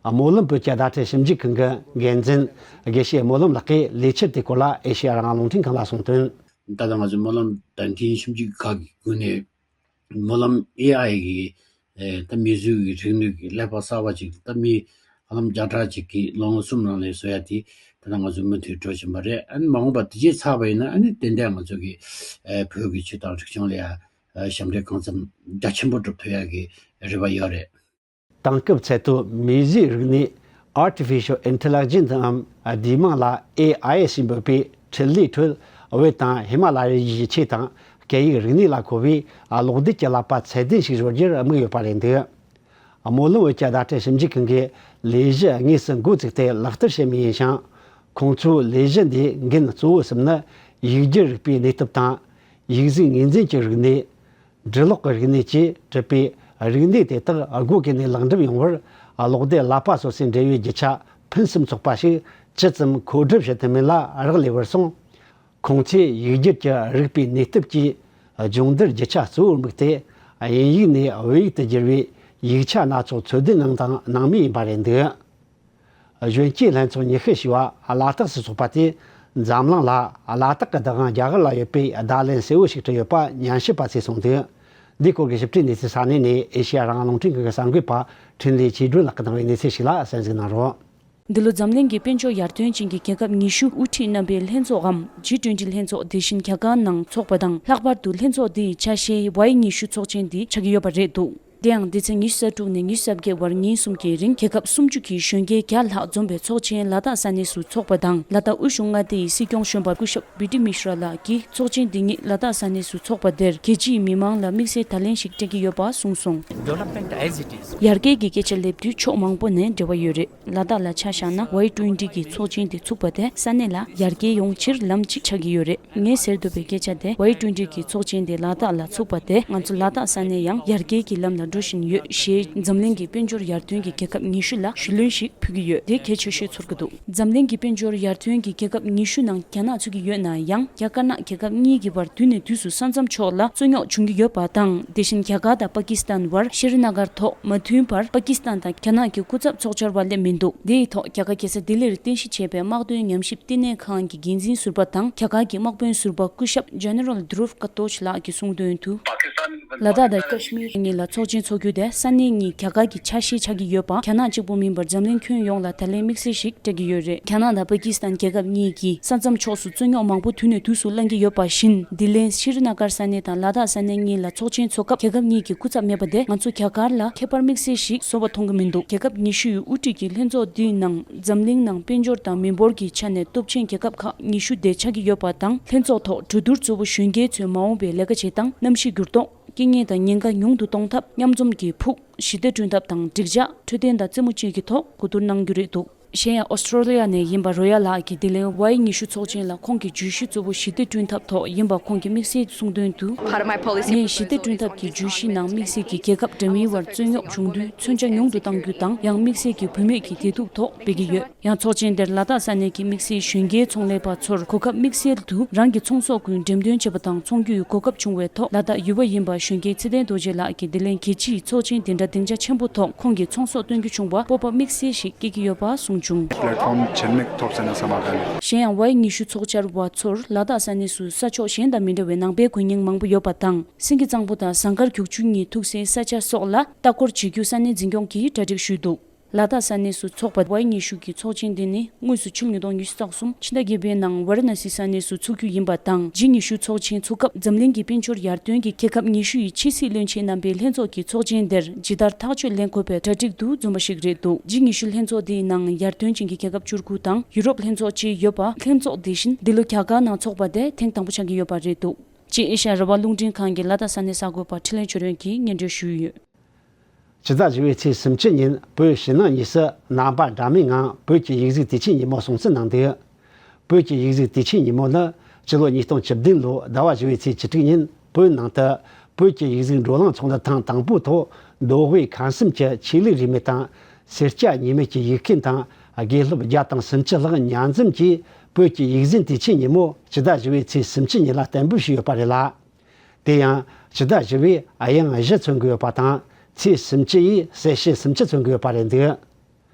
སྨོན་ལམ་བོད་ཀྱི་བརྡ་སྤྲོད་ཞིབ་འཇུག་ཁང་གི་འགན་འཛིན་དགེ་བཤེས་སྨོན་ལམ་ལགས་ཀྱིས་ལས་འཆར་དེའི་སྐོར་ལ་ཨེ་ཤེ་ཡ་རང་དབང་རླུང་འཕྲིན་ཁང་ལ་གསུངས་དོན། ད་ལྟ་ང་ཚོ་སྨོན་ལམ་བརྡ་འཕྲིན་ཞིབ་འཇུག་ཁང་གི་སྒོ་ནས། སྨོན་ལམ་ཨེ་ཨའི་གི་ཨེ་ད་མིག་གཟུགས་ཀྱི་རིག་ནུས་ཀྱི་ཀླད་པ་གསར་པ་ཅིག་ད་མི་ཧ་ལམ་བརྒྱ་ཕྲག་ཅིག་གིས་ལོ་ངོ་གསུམ་རིང་ལ་བཟོ་ཡ་དེ་ད་ལྟ་ང་ཚོ་མུ་མཐུད་འགྲོ་བཞིན་པ་རེད། ཨ་ནི་མ་འོངས་པ་དེ་རྗེས་ཚར་བ་ཡིན་ན་ཨ་ནི་ཏན་ཏན་ང་ཚོ་གི་ཨེ་བོད་ཀྱི་ཆོས་དང་རིག་གཞུང་ལ་ཡ་ཨེ་ཞབས་འདེགས་གང་འཚམ་རྒྱ་ཆེན་པོ་སྒྲུབ་ཐུབ་ཡ་གི་རེ་བ་ཡོད་རེད། དེང་སྐབས་ཚད་མཐོའི་མིག་གཟུགས་རིག་ནུས་Artificial Intelligence འམ་བསྡུས་མིང་ལ་ཨེ་ཨའི་ཞེས་འབོད་པའི་འཕྲུལ་ལས་ཁྲོད་བོད་དང་ཧི་མ་ལ་ཡའི་ཆོས་དང་ སྐད་ཡིག་རིག་གནས་ལ་མཁོ་བའི་གློག་རྡུལ་གྱི་ཀླད་པ་ཚད་ལྡན་ཞིག་བཟོ་རྒྱུར་དམིགས་ཡོད་པ་རེད་འདུག་སྨོན་ལམ་བོད་ཀྱི་བརྡ་སྤྲོད་ཞིབ་འཇུག་ཁང་གིས་ལས་གཞི་དངོས་སུ་འགོ་བཙུགས་ཏེ་ལག་བསྟར་བྱེད་མུས་ཡིན་ཞིང་། ཁོང་ཚོའི་ལས་གཞི་འདིའི་འགན་གཙོ་བོ་གསུམ་ནི་ཡིག་སྒྱུར་རིག་པའི་གནས་སྟོབས་དང་། ཡིག་གཟུགས་ངོས་འཛིན་གྱི་རིག་གནས། འབྲི་ཀློག་གི་རིག་གནས་ཀྱིས་གྲུབ་པའི་རིག་གནས་དེ་དག་སྒོ་ཀུན་ནས་ལེགས་འགྲུབ་ཡོང་བར། གློག་རྡུལ་ཀླད་པ་སོ་སོའི་འབྲེལ་ཡོད་རྒྱུ་ཆ་ཕུན་སུམ་ཚོགས་པ་ཞིག་ཇི་ཙམ་མཁོ་སྒྲུབ་བྱེད་ཐུབ་མིན་ལ་རག་ལས་པར་སོང་། ཁོང་ཚོས་ཡིག་སྒྱུར་གྱི་རིག་པའི་གནས་སྟོབས་ཀྱིས་སྦྱོང་བརྡར་རྒྱུ་ཆ་གཙོ་བོར་དམིགས་ཏེ། དབྱིན་ཡིག་ནས་བོད་ཡིག་ཏུ་བསྒྱུར་བའི་ཡིག་ཆ་སྣ་ཚོགས་འཚོལ་སྡུད་གནང་དང་གནང་མུས་ཡིན་པ་རེད་འདུག་གཞོན་སྐྱེས་ལྷན་ཚོགས་ཉི་ཤུ་ཞེས་པ་ལ་དྭགས་སུ་འཚོགས་པ་དེས། འཛམ་གླིང་ལ་ལ་དྭགས་ཀྱི་བདག་དབང་རྒྱ་གར་ལ་ཡོད་པའི་བརྡ་ལན་གསལ་བོ་ཞིག་སྤྲད་ཡོད་པ་ཉམས་ཞིབ་པ་ཚོས་གསུངས་འདུག་འདིའི་སྐོར་གྱི་ཞིབ་ཕྲའི་གནས་ཚུལ་ས་གནས་ནས་ཨེ་ཤེ་ཡ་རང་དབང་རླུང་འཕྲིན་ཁང་གི་གསར་འགོད་པ་འཕྲིན་ལས་ཆོས་སྒྲོན་ལགས་ཀྱིས་བཏང་བའི་གནས་ཚུལ་ཞིག་ལ་གསན་གཟིགས་གནང་རོགས། འདི་ལོ་འཛམ་གླིང་གི་དཔལ་འབྱོར་ཡར་ཐོན་ཅན་གྱི་རྒྱལ་ཁབ་ཉི་ཤུ་དབུ་ཁྲིད་རྣམ་པའི་ལྷན་ཚོགས་འམ་ཇི་ཊུ་ཝེན་ཊི་ལྷན་ཚོགས་འདི་བཞིན་རྒྱ་གར་ནང་འཚོགས་པ་དང་། ལྷག་པར་དུ་ལྷན་ཚོགས་འདིའི་ཆ་ཤས་ཝའི་ཉི་ཤུ་ཚོགས་ཆེན་འདི་ཆགས་ཀྱི་ཡོད་པ་རེད་འདུག་དེ་ཡང་འདི་ཚེས་ཉི་ཤུ་རྩ་དྲུག་ནས་ཉི་ཤུ་རྩ་བརྒྱད་བར་ཉིན་གསུམ་གྱི་རིང་རྒྱལ་ཁབ་སུམ་ཅུ་གི་གཞོན་སྐྱེས་བརྒྱ་ལྷག་འཛོམས་པའི་ཚོགས་ཆེན་ལ་དྭགས་ས་གནས་སུ་འཚོགས་པ་དང་། ལ་དྭགས་དབུས་གཞུང་མངའ་སྡེ་ཡི་སྲིད་སྐྱོང་གཞོན་པ་སྐུ་ཞབས་བི་ཏི་མི་ཤྲ་ལགས་ཀྱིས་ཚོགས་ཆེན་འདི་ཉིད་ལ་དྭགས་ས་གནས་སུ་འཚོགས་པ་དེར་རྒྱལ་སྤྱིའི་མི་མང་ལ་དམིགས་བསལ་བརྡ་ལན་ཞིག་སྤྲད་ཀྱི་ཡོད་པ་གསུངས་སོང་། Development as it is. ཡར་རྒྱས་ཀྱི་སྐད་ཆ་སླེབས་དུས་ཕྱོགས་མང་པོ་ནས་འབྲེལ་བ་ཡོད་རེད། ལ་དྭགས་ལ་ཆ་བཞག་ན་ཝའི་ཊུ་ཝེན་ཊི་གི་ཚོགས་ཆེན་དེ་ཚུགས་པ་དེ་ས་གནས་ལ་ཡར་རྒྱས་ཡོང་ཕྱིར་ལམ་གཅིག་ཆགས་ཀྱི་ཡོད་རེད། ངས་ཟེར་འདོད་པའི་སྐད་ཆ་དེ་ཝའི་ཊུ་ཝེན་ཊི་གི་ཚོགས་ཆེན་དེ་ལ་དྭགས་ལ་ཚུགས་པ་དེ་ང་ཚོ་ལ་དྭགས་ས་གནས་ཡང་ཡར་རྒྱས་ཀྱི་ལམ་ལ་འགྲོ་བཞིན་ཡོད་ཞེས་འཛམ་གླིང་གི་དཔལ་འབྱོར་ཡར་ཐོན་གྱི་རྒྱལ་ཁབ་ཉི་ཤུ་ལ་ཞུ་ལན་ཞིག་ཕུལ་གྱི་ཡོད། དེ་གལ་ཆེ་ཤོས་ཚོར་གྱི་འདུག་འཛམ་གླིང་གི་དཔལ་འབྱོར་ཡར་ཐོན་གྱི་རྒྱལ་ཁབ་ཉི་ཤུ་ནང་རྒྱ་ནག་ཚུད་ཀྱི་ཡོད་ན་ཡང་། རྒྱ་དཀར་ནག་རྒྱལ་ཁབ་གཉིས་ཀྱི་བར་དུས་ནས་དུས་སུ་ས་མཚམས་ཕྱོགས་ལ་རྩོད་རྙོག་བྱུང་གི་ཡོད་པ་དང་། དེ་བཞིན་རྒྱ་གར་དང་པ་ཀི་སི་ཐན་བར་ཤྲི་ནཱ་གར་ཐོག་མ་མཐུན་པར་པ་ཀི་སི་ཐན་དང་རྒྱ་ནག་གི་སྐུ་ཚབ་ཚོགས་བཅར་བ་སླེབས་མི་འདུག་དེའི་ཐོག་རྒྱ་གར་རྒྱལ་ས་ལྡི་ལིར་རྟེན་གཞི་བྱས་པའི་དམག་དོན་ཉམས་ཞིབ་བསྟི་གནས་ཁང་གི་འགན་འཛིན་ཟུར་པ་དང་རྒྱ་གར་གྱི་དམག་དཔོན་ཟུར་པ་སྐུ་ཞབས་General Dhruv Katoch ལགས་ཀྱིས་གསུངས་དོན་དུ། ལ་དྭགས་དང་ཀ་ཤི་མིར་གཉིས་ལ་ཚོགས་ཆེན་འཚོགས་རྒྱུ་དེ་ས་གནས་གཉིས་རྒྱ་གར་གྱི་ཆ་ཤས་ཆགས་ཀྱི་ཡོད་པ། རྒྱ་ནག་གཅིག་པུ་མིན་པར་འཛམ་གླིང་ཁྱོན་ཡོངས་ལ་ད་ལན་དམིགས་བསལ་ཞིག་སྤྲད་ཀྱི་ཡོད་རེད། རྒྱ་ནག་དང་པ་ཀི་སི་ཐན་རྒྱལ་ཁབ་གཉིས་ཀྱིས་ས་མཚམས་ཕྱོགས་སུ་རྩོད་རྙོག་མང་པོ་དུས་ནས་དུས་སུ་སློང་གི་ཡོད་པ་བཞིན། ལྡི་ལི་ཤྲི་ན་གར་ས་གནས་དང་ལ་དྭགས་ས་གནས་གཉིས་ལ་ཚོགས་ཆེན་འཚོགས་སྐབས་རྒྱལ་ཁབ་གཉིས་ཀྱི་སྐུ་ཚབ་མེད་པ་དེ་ང་ཚོ་རྒྱ་གར་ལ་ཁྱད་པར་དམིགས་བསལ་ཞིག་བཟོ་བ་མཐོང་གི་མི་འདུག་རྒྱལ་ཁབ་ཉི་ཤུ་ཡི་དབུ་ཁྲིད་ཀྱི་ལྷན་ཚོགས་འདིའི་ནང་འཛམ་གླིང་ནང་དཔལ་འབྱོར་དང་མི་འབོར་གྱི་ཆ་ནས་སྟོབས་ཆེན་རྒྱལ་ཁབ་ཁག་ཉི་ཤུ་དེ་ཆགས་ཀྱི་ཡོད་པ་དང་། ལྷན་ཚོགས་ཐོག་གྲོས་བསྡུར་གཙོ་བོ་གཞོན་སྐྱེས་ཚོའི་མ་འོངས་པའི་ལས་ཀ་བྱེད་སྟངས། གནམ་གཤིས་འགྱུར་ལྡོག་རྐྱེན་ངན་དང་ཉེན་ཁ་ཉུང་དུ་གཏོང་ཐབས། མཉམ་འཛོམས་ཀྱི་ཕུགས། ཞི་བདེ་བསྐྲུན་ཐབས་དང་། འགྲིག་འཇགས། འཕྲོད་བསྟེན་དང་རྩེད་མོ་བཅས་ཀྱི་ཐོག་གོ་བསྡུར་གནང་རྒྱུ་རེད་འདུག་གཞན་ཡང་ཨོ་སི་ཀྲོ་ལི་ཡ་ནས་ཡིན་པ་རོ་ཡ་ལགས་ཀྱིས་འདི་ལོའི་ཝའི་ཉི་ཤུ་ཚོགས་ཆེན་ལ་ཁོང་གི་བརྗོད་གཞི་གཙོ་བོ་ཞི་བདེ་བསྐྲུན་ཐབས་ཐོག་ཡིན་པ་ཁོང་གིས་དམིགས་བསལ་གསུངས་དོན་དུ། Part of my policy ངས་ཞི་བདེ་བསྐྲུན་ཐབས་ཀྱི་བརྗོད་གཞིའི་ནང་དམིགས་བསལ་གྱིས་རྒྱལ་ཁབ་འདྲ་མིན་བར་རྩོད་རྙོག་བྱུང་དུས་མཚོན་ཆ་ཉུང་དུ་གཏང་རྒྱུ་དང་། ཡང་དམིགས་བསལ་གྱིས་བུད་མེད་ཀྱི་བདེ་སྡུག་ཐོག་སྤེལ་གྱི་ཡོད། ཡང་ཚོགས་ཆེན་དེར་ལ་དྭགས་ས་གནས་ཀྱི་དམིགས་བསལ་གཞོན་སྐྱེས་ཚོང་ལས་པ་ཚོར་གོ་སྐབས་དམིགས་བསལ་དུ་རང་གི་ཚོང་ཟོག་ཀུན་འགྲེམས་སྟོན་བྱེད་པ་དང་། ཚོང་རྒྱུའི་གོ་སྐབས་བྱུང་བའི་ཐོག་ལ་དྭགས་ཡུ་བ་ཡིན་པ་གཞོན་སྐྱེས་ཚེ་བརྟན་རྡོ་རྗེ་ལགས་ཀྱིས་འདི་ལན་རྒྱལ་སྤྱིའི་ཚོགས་ཆེན་དེ་འདྲ་སྡིངས་ཆ་ཆེན་པོ་ཐོག་ཁོང་གིས་ཚོང་ཟོག་སྟོན་རྒྱུ་བྱུང་བ་སྤོབས་པ་དམིགས་བསལ་ཞིག་སྐྱེ་གི་ཡོད་པ་གསུངས་བྱུང་། Platform ཆེན་མོ་ཐོབ་ཟེར་ན་བསམ་པ་ག་ནས། གཞན་ཡང་ཝའི་ཉི་ཤུ་ཚོགས་བཅར་བ་ཚོར་ལ་དྭགས་ས་གནས་སུ་ས་ཕྱོགས་གཞན་དང་མི་འདྲ་བའི་ནང་པའི་དགོན་རྙིང་མང་པོ་ཡོད་པ་དང་། སེང་གེ་གཙང་པོ་དང་ཟངས་དཀར་རྒྱུག་ཆུ་གཉིས་ཐུག་སའི་ས་ཆ་སོགས་ལ་ལྟ་སྐོར་བྱེད་རྒྱུ་ས་གནས་འཛིན་སྐྱོང་གིས་གྲ་སྒྲིག་ཞུས་འདུག་ལ་དྭགས་ས་གནས་སུ་འཚོགས་པ་ཝའི་ཉི་ཤུ་གི་ཚོགས་ཆེན་འདི་ནི་དངོས་སུ་ཕྱི་ལོ་ཉིས་སྟོང་ཉི་ཤུ་རྩ་གསུམ་ཕྱི་ཟླ་བརྒྱད་པའི་ནང་ཝཱ་ར་ཎ་སི་ས་གནས་སུ་ཚུགས་རྒྱུ་ཡིན་པ་དང་། ཇི་ཉི་ཤུ་ཚོགས་ཆེན་ཚུགས་སྐབས་འཛམ་གླིང་གི་དཔལ་འབྱོར་ཡར་ཐོན་གྱི་རྒྱལ་ཁབ་ཉི་ཤུ་ཡི་ཕྱི་སྲིད་བློན་ཆེན་རྣམ་པའི་ལྷན་ཚོགས་ཀྱི་ཚོགས་ཆེན་དེར་ཇི་ལྟར་ཐག་གཅོད་ལེན་དགོས་པའི་གྲ་སྒྲིག་ཏུ་འཛོམས་པ་ཞིག་རེད་འདུག་ཇི་ཉི་ཤུ་ལྷན་ཚོགས་འདིའི་ནང་ཡར་ཐོན་ཅན་གྱི་རྒྱལ་ཁབ་བཅུ་དགུ་དང་ཡུ་རོབ་ལྷན་ཚོགས་བཅས་ཡོད་པ། ལྷན་ཚོགས་འདི་བཞིན་འདི་ལོ་རྒྱ་གར་ནང་འཚོགས་པ་དེ་ཐེངས་དང་པོ་ཆགས་ཀྱི་ཡོད་པ་རེད་འདུག་ཅེས་ཨེ་ཤ་ཡ་རང་དབང་རླུང་འཕྲིན་ཁང་གི་ལ་དྭགས་ས་གནས་གསར་འགོད་པ་འཕྲིན་ལས་ཆོས་སྒྲོན་གྱིས་སྙན་སྒྲོན་ཞུས་ཡོད། ཕྱི་ཟླ་བཞི་བའི་ཚེས་སུམ་ཅུ་ཉིན་བོད་ཕྱི་ནང་གཉིས་སུ་རྣམ་པ་འདྲ་མིན་ངང་བོད་ཀྱི་ཡིག་གཟུགས་དུས་ཆེན་ཉིན་མོ་སྲུང་བརྩི་གནང་འདུག་བོད་ཀྱི་ཡིག་གཟུགས་དུས་ཆེན་ཉིན་མོ་ནི་སྤྱི་ལོ་ཉིས་སྟོང་བཅུ་བདུན་ལོའི་ཟླ་བ་བཞི་བའི་ཚེས་བཅུ་དྲུག་ཉིན་བོད་ནང་དུ་བོད་ཀྱི་ཡིག་གཟུགས་བགྲོ་གླེང་ཚོགས་འདུ་ཐེངས་དང་པོའི་ཐོག་མདོ་དབུས་ཁམས་གསུམ་གྱི་ཆོས་ལུགས་རིས་མེད་དང་སེར་སྐྱ་ཉེས་མེད་ཀྱི་ཡིག་མཁན་དང་དགེ་སློབ་བརྒྱ་དང་སུམ་ཅུ་ལྷག་མཉམ་འཛོམས་ཀྱིས་བོད་ཀྱི་ཡིག་གཟུགས་དུས་ཆེན་ཉིན་མོ་ཕྱི་ཟླ་བཞི་བའི་ཚེས་སུམ་ཅུ་ཉིན་ལ་གཏན་འབེབས་བྱས་ཡོད་པ་རེད་ལ། དེ་ཡང་ཕྱི་ཟླ་བཞི་བའི་དབྱིན་བཞི་མཚོན་གྱི་ཡོད་པ་དང་། ཚེས་སུམ་ཅུ་ཡིས་གསལ་བྱེད་སུམ་ཅུ་མཚོན་གྱི་ཡོད་པ་རེད་འདུག་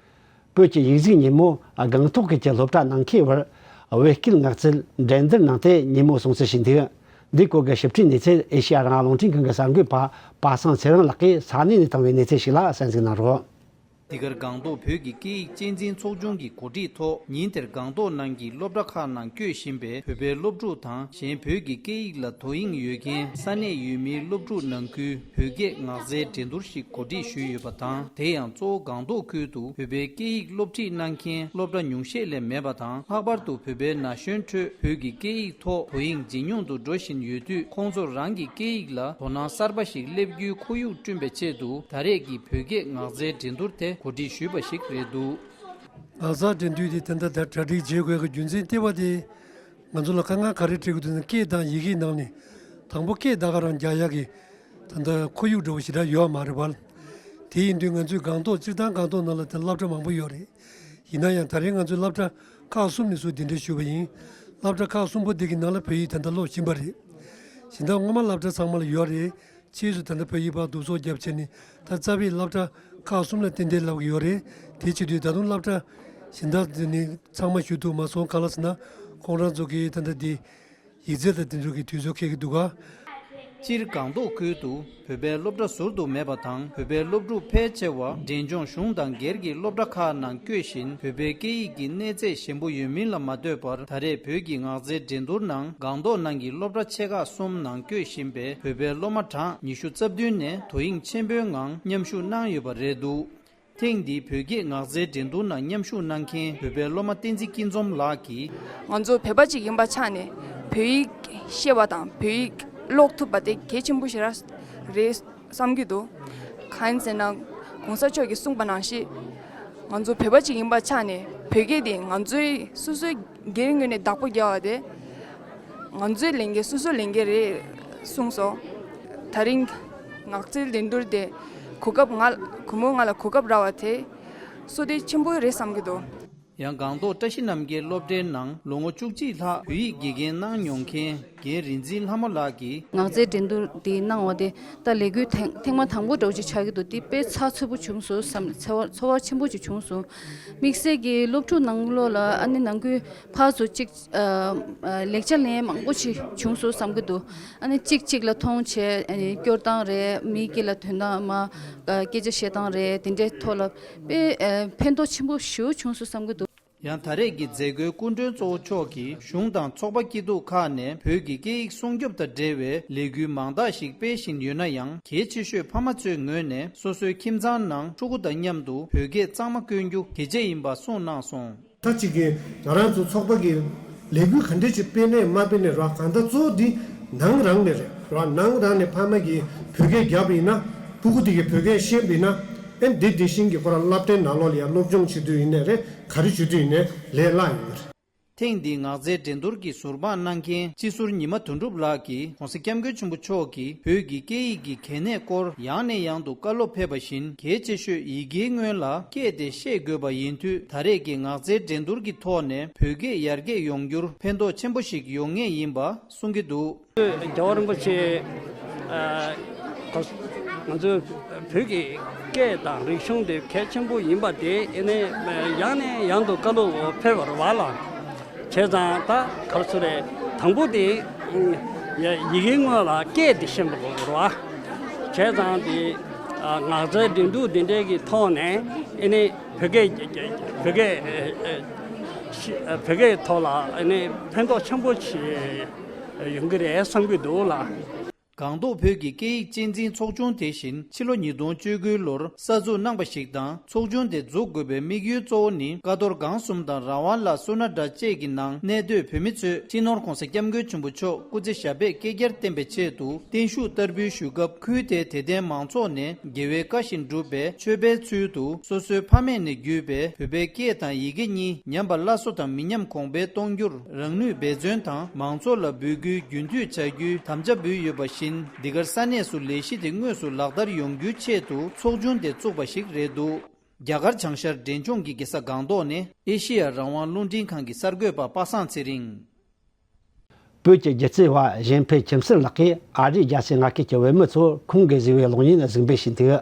བོད་ཀྱི་ཡིག་གཟུགས་ཉིན་མོ་སྒང་ཐོག་ཁུལ་གྱི་སློབ་གྲྭ་ནང་ཁུལ་བར་བོད་སྐད་ངག་རྩལ་འགྲན་བསྡུར་གནང་སྟེ་ཉིན་མོ་སྲུང་བརྩི་བྱས་འདུག་འདིའི་སྐོར་གྱི་ཞིབ་ཕྲའི་གནས་ཚུལ་ཨེ་ཤེ་ཡ་རང་དབང་རླུང་འཕྲིན་ཁང་གི་གསར་འགོད་པ་པ་སངས་ཚེ་རིང་ལགས་ཀྱིས་ས་གནས་ནས་བཏང་བའི་གནས་ཚུལ་ཞིག་ལ་གསན་གཟིགས་གནང་རོགས། འདི་གར་སྒང་ཏོག་བོད་ཀྱི་སྐད་ཡིག་གཅེས་འཛིན་ཚོགས་ཆུང་གི་གོ་སྒྲིག་ཐོག་ཉིན་དེར་སྒང་ཏོག་ནང་གི་སློབ་གྲྭ་ཁག་ནང་སྐྱོད་བཞིན་པའི་བོད་པའི་སློབ་ཕྲུག་དང་གཞན་བོད་ཀྱི་སྐད་ཡིག་ལ་དོ་དབྱིངས་ཡོད་མཁན་ས་གནས་ཡུལ་མིའི་སློབ་ཕྲུག་ནང་ཁུལ་བོད་སྐད་ངག་རྩལ་འགྲན་བསྡུར་ཞིག་གོ་སྒྲིག་ཞུས་ཡོད་པ་དང་། དེ་ཡང་གཙོ་བོ་སྒང་ཏོག་ཁུལ་དུ་བོད་པའི་སྐད་ཡིག་སློབ་ཁྲིད་གནང་མཁན་སློབ་གྲྭ་ཉུང་ཤས་ལས་མེད་པ་དང་། ལྷག་པར་དུ་བོད་པའི་ན་གཞོན་ཁྲོད་བོད་ཀྱི་སྐད་ཡིག་ཐོག་དོ་དབྱིངས་ཇེ་ཉུང་དུ་འགྲོ་བཞིན་ཡོད་དུས། ཁོང་ཚོར་རང་གི་སྐད་ཡིག་ལ་དོ་སྣང་གསར་པ་ཞིག་སླེབས་རྒྱུའི་ཁོར་ཡུག་བསྐྲུན་པའི་ཆེད་དུ། ད་རེས་ཀྱི་བོད་སྐད་ངག་རྩལ་འགྲན་བསྡུར་དེ་གོ་སྒྲིག་ཞུས་པ་ཞིག་རེད་འདུག། ངག་རྩལ་འགྲན་བསྡུར་དེ་ད་ལྟ་གྲ་སྒྲིག་བྱེད་དགོས་ཀྱི་རྒྱུ་མཚན་ལྟེ་བ་དེ། ང་ཚོ་ལ་དཀའ་ངལ་ག་རེ་འཕྲད་ཀྱི་འདུག་ཟེར་ན། སྐད་དང་ཡི་གེའི་ནང་ནས་དང་པོ་སྐད་ད་ག་རང་རྒྱག་ཡག་གི་ད་ལྟ་ཁོར་ཡུག་འདྲ་བོ་ཞེ་དྲག་ཡོད་མ་རེད་པ། དེ་ཡིན་དུས་ང་ཚོའི་སྒང་ཏོག་སྤྱིར་བཏང་སྒང་ཏོག་ནང་ལ་དེ་སློབ་གྲྭ་མང་པོ་ཡོད་རེད། ཡིན་ན་ཡང་ད་རེས་ང་ཚོའི་སློབ་གྲྭ་ཁག་གསུམ་ནས་བཟུང་གདན་འདྲེན་ཞུས་པ་ཡིན། སློབ་གྲྭ་ཁག་གསུམ་པོ་འདི་གི་ནང་ལ་བོད་ཡིག་ད་ལྟ་སློབ་བཞིན་པ་རེད། གཞན་དག་སྔོན་མ་སློབ་གྲྭ་ཚང་མ་ལ་ཡོད་རེད། ཕྱིས་སུ་ད་ལྟ་བོད་ཡིག་ཕར་འདུ་ཚོགས་བརྒྱབ་བྱས་ནས་ད་རྩ་བའི་སློབ་གྲྭ་ཁག་གསུམ་ལ་ཏན་ཏན་ལབ་ཀྱི་ཡོད་རེད། དེ་བྱེད་དུས་ད་དུང་སློབ་གྲྭ་གཞན་དག་འདི་ནི་ཚང་མ་ཞུ་ཐུབ་མ་སོང་། གང་ལ་ཟེར་ན་ཁོང་རང་ཚོ་གིས་ད་ལྟ་འདི་ཡིག་ཚད་དང་དེ་ཚོ་གི་དུས་ཚོད་འཁེལ་གྱི་འདུག་ག། སྤྱིར་སྒང་ཏོག་ཁུལ་དུ་བོད་པའི་སློབ་གྲྭ་ཟུར་དུ་མེད་པ་དང་། བོད་པའི་སློབ་ཕྲུག་ཕལ་ཆེ་བ་འབྲས་ལྗོངས་གཞུང་དང་སྒེར་གྱི་སློབ་གྲྭ་ཁག་ནང་བསྐྱོད་བཞིན། བོད་པའི་སྐད་ཡིག་གི་གནས་ཚད་ཞན་པོ་ཡོད་མིན་ལ་མ་ལྟོས་པར། ད་རེས་བོད་ཀྱི་ངག་རྩལ་འགྲན་བསྡུར་ནང་སྒང་ཏོག་ནང་གི་སློབ་གྲྭ་ཆེ་ཁག་གསུམ་ནང་བསྐྱོད་བཞིན་པའི་བོད་པའི་སློབ་མ་གྲངས་ཉི་ཤུ་རྩ་བདུན་ནས་དོ་དབྱིངས་ཆེན་པོའི་ངང་མཉམ་ཞུགས་གནང་ཡོད་པ་རེད་འདུག། ཐེངས་འདིའི་བོད་སྐད་ངག་རྩལ་འགྲན་བསྡུར་ནང་མཉམ་ཞུགས་གནང་མཁན་བོད་པའི་སློབ་མ་བསྟན་འཛིན་སྐྱིད་འཛོམས་ལགས་ཀྱིས། ང་ཚོ་བོད་པ་ཅིག་ཡིན་པ་ཆགས་ནས་བོད་ཡིག་ཤེས་པ་དང་བོད་ཡིག་ཀློག་ཐུབ་པ་དེ་གལ་ཆེན་པོ་ཞིག་ར་རེད་བསམ་གྱི་འདུག། གང་ཡིན་ཟེར་ན། གོང་ས་མཆོག་གིས་གསུངས་པ་ནང་བཞིན། ང་ཚོ་བོད་པ་ཅིག་ཡིན་པ་ཆགས་ནས་བོད་སྐད་དེ་ང་ཚོའི་སོ་སོའི་སྒེར་ངོས་ནས་བདག་པོ་རྒྱག་པ་དེ་ང་ཚོའི་ལས་འགན་སོ་སོའི་ལས་འགན་རེད་གསུངས་སོང་། ད་རིང་ངག་རྩལ་འགྲན་བསྡུར་དེ་གོ་སྐབས་ང་གུས་མོ་ང་ལ་གོ་སྐབས་རག་པ་དེ་བསོད་བདེ་ཆེན་པོ་རེད་བསམ་གྱི་འདུག། ཡང་སྒང་ཏོག་བཀྲ་ཤིས་རྣམ་རྒྱལ་སློབ་གྲྭའི་ནང་ལོ་ངོ་བཅུ་གཅིག་ལྷག་བོད་ཡིག་དགེ་རྒན་གནང་མྱོང་མཁན་རྒན་རིག་འཛིན་ལྷ་མོ་ལགས་ཀྱིས། ངག་རྩལ་འགྲན་བསྡུར་འདི་གནང་བ་དེ་ད་ལས་འགུལ་ཐེངས་ཐེངས་མ་དང་པོ་འདྲ་བོ་ཅིག་ཆགས་ཀྱི་འདུག། འདི་དཔེ་ཚགས་ཚུད་པོ་བྱུང་སོང་བསམ། ཚོར་བ་ཚོར་བ་ཆེན་པོ་ཅིག་བྱུང་སོང་། དམིགས་བསལ་གྱི་སློབ་ཕྲུག་ནང་ལོགས་ལ་ཨ་ནི་ནང་ཁུལ་ཕར་ཚུར་ཅིག་ཨ་ཨ་ལེགས་ཆ་ལེན་མང་པོ་ཞིག་བྱུང་སོང་བསམ་གྱི་འདུག། ཨ་ནི་གཅིག་གཅིག་ལ་མཐོང་བྱས། ཨ་ནི་སྐྱོར་སྟངས་རེད། མིའི་སྐད་ལ་དོན་དག་མ་ཨ་སྐད་ཆ་བཤད་སྟངས་རེད། དེ་འདྲའི་ཐོག་ལ་དཔེ་ཨ་ཕན་ཐོགས་ཆེན་པོ་ཞེ་པོ་བྱུང་སོང་བསམ་གྱི་འདུག། ཡང་ད་རེས་ཀྱི་མཛད་སྒོའི་སྐུ་མགྲོན་གཙོ་བོ་མཆོག་གིས་གཞུང་དང་ཚོགས་པ་སྐྱིད་སྡུག་ཁག་ནས་བོད་ཀྱི་སྐད་ཡིག་སྲུང་སྐྱོབ་དང་འབྲེལ་བའི་ལས་འགུལ་མང་དག་ཞིག་སྤེལ་བཞིན་ཡོད་ན་ཡང་། གལ་ཆེ་ཤོས་ཕ་མ་ཚོའི་ངོས་ནས་སོ་སོའི་ཁྱིམ་ཚང་ནང་ཕྲུ་གུ་དང་མཉམ་དུ་བོད་སྐད་གཙང་མ་བཀོལ་རྒྱུ་གལ་ཆེ་ཡིན་པ་གསུངས་གནང་སོང་། ད་ཅིག་གིས་ང་རང་ཚོ་ཚོགས་པ་གིས་ལས་འགུལ་ག་འདྲས་ཅིག་སྤེལ་ནས་མ་སྤེལ་ནས་ར། གང་ལྟར་གཙོ་བོ་འདི་ནང་རང་ནས་རེད་ར། ནང་རང་ནས་ཕ་མ་གིས་བོད་སྐད་རྒྱབ་པ་ཡིན་ན། ཕྲུ་གུ་དེ་གིས་བོད་སྐད་ཤེས་པ་ཡིན་ན། ཨེ་འདི་དེ་བཞིན་གྱི་ཁོ་རང་སློབ་གྲྭའི་ནང་ལོགས་ལ་ཡང་སློབ་སྦྱོང་བྱེད་དུས་ཡིན་ནའི་རེད། ག་རེ་བྱེད་དུས་ཡིན་ནའི་ལས་སླ་ཡོང་གི་རེད། ཐེངས་འདིའི་ངག་རྩལ་འགྲན་བསྡུར་གྱི་ཟུར་དཔང་གནང་མཁན་སྤྱི་ཟུར་ཉི་མ་དོན་གྲུབ་ལགས་ཀྱིས་༸གོང་ས་༸སྐྱབས་མགོན་ཆེན་པོ་མཆོག་གིས་བོད་ཀྱི་སྐད་ཡིག་གི་གལ་གནད་སྐོར་ཡང་ནས་ཡང་དུ་བཀའ་སློབ་ཕེབས་པ་བཞིན། གལ་ཆེ་ཤོས་ཡི་གེའི་སྔོན་ལ་སྐད་དེ་ཤེས་དགོས་པ་ཡིན་དུས། ད་རེས་ཀྱི་ངག་རྩལ་འགྲན་བསྡུར་གྱི་ཐོག་ནས་བོད་སྐད་ཡར་རྒྱས་ཡོང་རྒྱུར་ཕན་ཐོགས་ཆེན་པོ་ཞིག་ཡོང་ངེས་ཡིན་པ་གསུང་གི་འདུག། རྒྱལ་བ་རིན་པོ་ཆེ་ཨ་ང་ཚོའི་བོད་ཀྱི་སྐད་དང་རིག་གཞུང་དེ་གལ་ཆེན་པོ་ཡིན་པ་དེ་ཨེ་ནས་ཡང་ནས་ཡང་དུ་བཀའ་སློབ་ཕེབས་པ་རེད་པ་ལགས། བྱས་ཙང་ད་ག་རེ་ཟེར་རེད། དང་པོ་དེ་ཡི་གེའི་སྔོན་ལ་སྐད་དེ་ཤེས་པ་དགོས་རེད་པ། བྱས་ཙང་དེ་ངག་རྩལ་འགྲན་བསྡུར་འདི་འདྲའི་གི་ཐོག་ནས་ཨེ་ནས་བོད་སྐད་བོད་སྐད་བོད་སྐད་ཐོག་ལ་ཨེ་ནས་ཕན་ཐོགས་ཆེན་པོ་ཆེ་ཡོང་གི་རེད་བསམ་གྱི་འདུག་ལགས། སྒང་ཏོག་བོད་ཀྱི་སྐད་ཡིག་གཅེས་འཛིན་ཚོགས་ཆུང་དེ་བཞིན་ཕྱི་ལོ་ཉིས་སྟོང་བཅུ་དགུ་ལོར་གསར་འཛུགས་གནང་པ་ཞིག་དང་། ཚོགས་ཆུང་དེ་འཛུགས་དགོས་པའི་དམིགས་ཡུལ་གཙོ་བོ་ནི། ཀ་རྡོར་སྒང་གསུམ་དང་རང་དབང་ལ་སོ་ན་དྲ་བཅས་ཀྱི་ནང་གནས་སྡོད་བོད་མི་ཚོས་སྤྱི་ནོར་༸གོང་ས་༸སྐྱབས་མགོན་ཆེན་པོ་མཆོག་སྐུ་ཚེ་ཞབས་པད་བསྐལ་བརྒྱར་བརྟན་པའི་ཆེད་དུ་བརྟན་བཞུགས་བསྟར་འབུལ་ཞུ་སྐབས། ཁུལ་དེའི་དད་ལྡན་མང་ཚོགས་ནས་རྒྱལ་བའི་བཀའ་བཞིན་སྒྲུབ་པའི་མཆོད་པའི་ཚུལ་དུ། སོ་སོའི་ཕ་མེས་ནས་བརྒྱུད་པའི་བོད་པའི་སྐད་དང་ཡི་གེ་གཉིས་ཉམས་པ་སླར་གསོ་དང་མི་ཉམས་གོང་འཕེལ་གཏོང་རྒྱུར་རང་ནུས་འབད་བརྩོན་དང་། མང་ཚོགས་ལ་འབོད་སྐུལ་རྒྱུན་མཐུད་བྱ་རྒྱུའི་དམ་བཅའ་འབུལ་ཡོད་པ་བཞིན། འདི་གར་ས་གནས་སུ་ལས་གཞི་དེ་དངོས་སུ་ལག་བསྟར་ཡོང་རྒྱུའི་ཆེད་དུ་ཚོགས་ཆུང་དེ་བཙུགས་པ་ཞིག་རེད་འདུག། རྒྱ་གར་བྱང་ཤར་འབྲས་ལྗོངས་ཀྱི་རྒྱལ་ས་སྒང་ཏོག་ནས་ཨེ་ཤེ་ཡ་རང་དབང་རླུང་འཕྲིན་ཁང་གི་གསར་འགོད་པ་པ་སངས་ཚེ་རིང་། བོད་ཀྱི་སྒྱུ་རྩལ་བ་གཞན་ཕན་ཁྱིམ་གསོས་ལགས་ཀྱིས་ཨ་རིའི་རྒྱལ་སྤྱིའི་ངག་སྐད་ཀྱི་བོད་མི་ཚོར་ཁོང་གིས་བཟོས་པའི་གློག་བརྙན་གཟིགས་འབུལ་ཞུས་འདུག།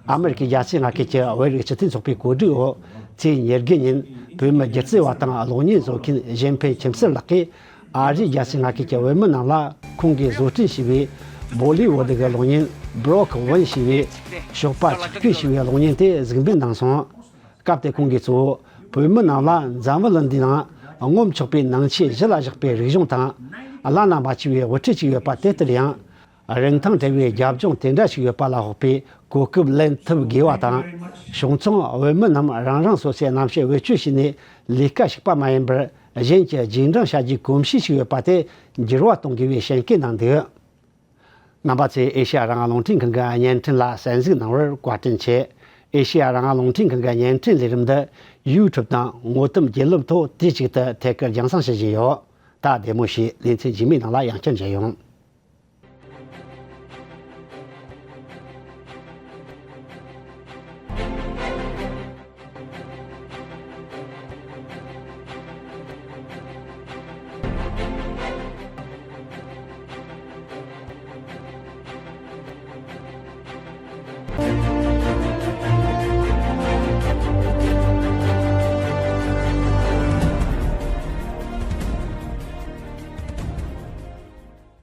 ཨ་མི་རི་ཀའི་རྒྱལ་སྤྱིའི་ངག་སྐད་ཀྱི་བོད་རིགས་སྤྱི་མཐུན་ཚོགས་པའི་གོ་སྒྲིག་འོག་ཚེས་ཉེར་དགུ་ཉིན་བོད་མི་སྒྱུ་རྩལ་བ་དང་གློག་བརྙན་བཟོ་མཁན་གཞན་ཕན་ཁྱིམ་གསོས་ལགས་ཀྱིས་ཨ་རིའི་རྒྱལ་སྤྱིའི་ངག་སྐད་ཀྱི་བོད་མི་རྣམས་ལ་ཁོང་གིས་བཟོ་སྐྲུན་བྱས་པའི་ བོ་ལི་ཝུ་ཌི་གི་གློག་བརྙན་Broke One ཞེས་པའི་ཞོགས་པ་ཆག་སྐྱོད་ཞེས་པའི་གློག་བརྙན་དེ་གཟིགས་འབུལ་གནང་སོང་། སྐབས་དེར་ཁོང་གིས་གཙོ་བོ་བོད་མི་རྣམས་ལ་འཛམ་བུ་གླིང་འདིའི་ནང་ངོམ་ཆོག་པའི་ནང་ཆོས་གཞི་ལ་བཞག་པའི་རིག་གཞུང་དང་། བླ་ན་མ་མཆིས་པའི་དབུ་ཁྲིད་ཅིག་ཡོད་པ་དེ་ལྟར་ཡང་། རིན་ཐང་བྲལ་བའི་རྒྱབ་ལྗོངས་དེ་འདྲ་ཞིག་ཡོད་པ་ལ་དཔག་པའི་གོ་སྐབས་ལེན་ཐུབ་དགོས་པ་དང་། བྱུང་ཚང་བོད་མི་རྣམས་རང་རང་སོ་སོའི་རྣམ་ཤེས་བེད་སྤྱོད་བྱས་ནས་ལས་ཀ་ཞུགས་པ་མ་ཡིན་པར། གཞན་གྱི་རྗེས་འབྲང་བྱ་རྒྱུའི་གོམས་གཤིས་ཤིག་ཡོད་པ་དེ་འགྱུར་བ་གཏོང་དགོས་པའི་བཤད་འགན་གནང་འདུག། རྣམ་པ་ཚོས་ཨེ་ཤེ་ཡ་རང་དབང་རླུང་འཕྲིན་ཁང་གི་བརྙན་འཕྲིན་ལ་གསན་གཟིགས་གནང་བར་བཀའ་དྲིན་ཆེ། ཨེ་ཤེ་ཡ་རང་དབང་རླུང་འཕྲིན་ཁང་གི་བརྙན་འཕྲིན་ལས་རིམ་འདི་YouTube དང་ངོ་དེབ་བརྒྱུད་ལམ་ཐོག་དུས་གཅིག་ཏུ་ཐད་ཀར་རྒྱང་སྲིང་བྱེད་བཞིན་ཡོད། ད་བདེ་མོ་བྱོས། ལེ་ཚན་རྗེས་མའི་ནང་ལ་ཡང་བསྐྱར་མཇལ་ཡོང་།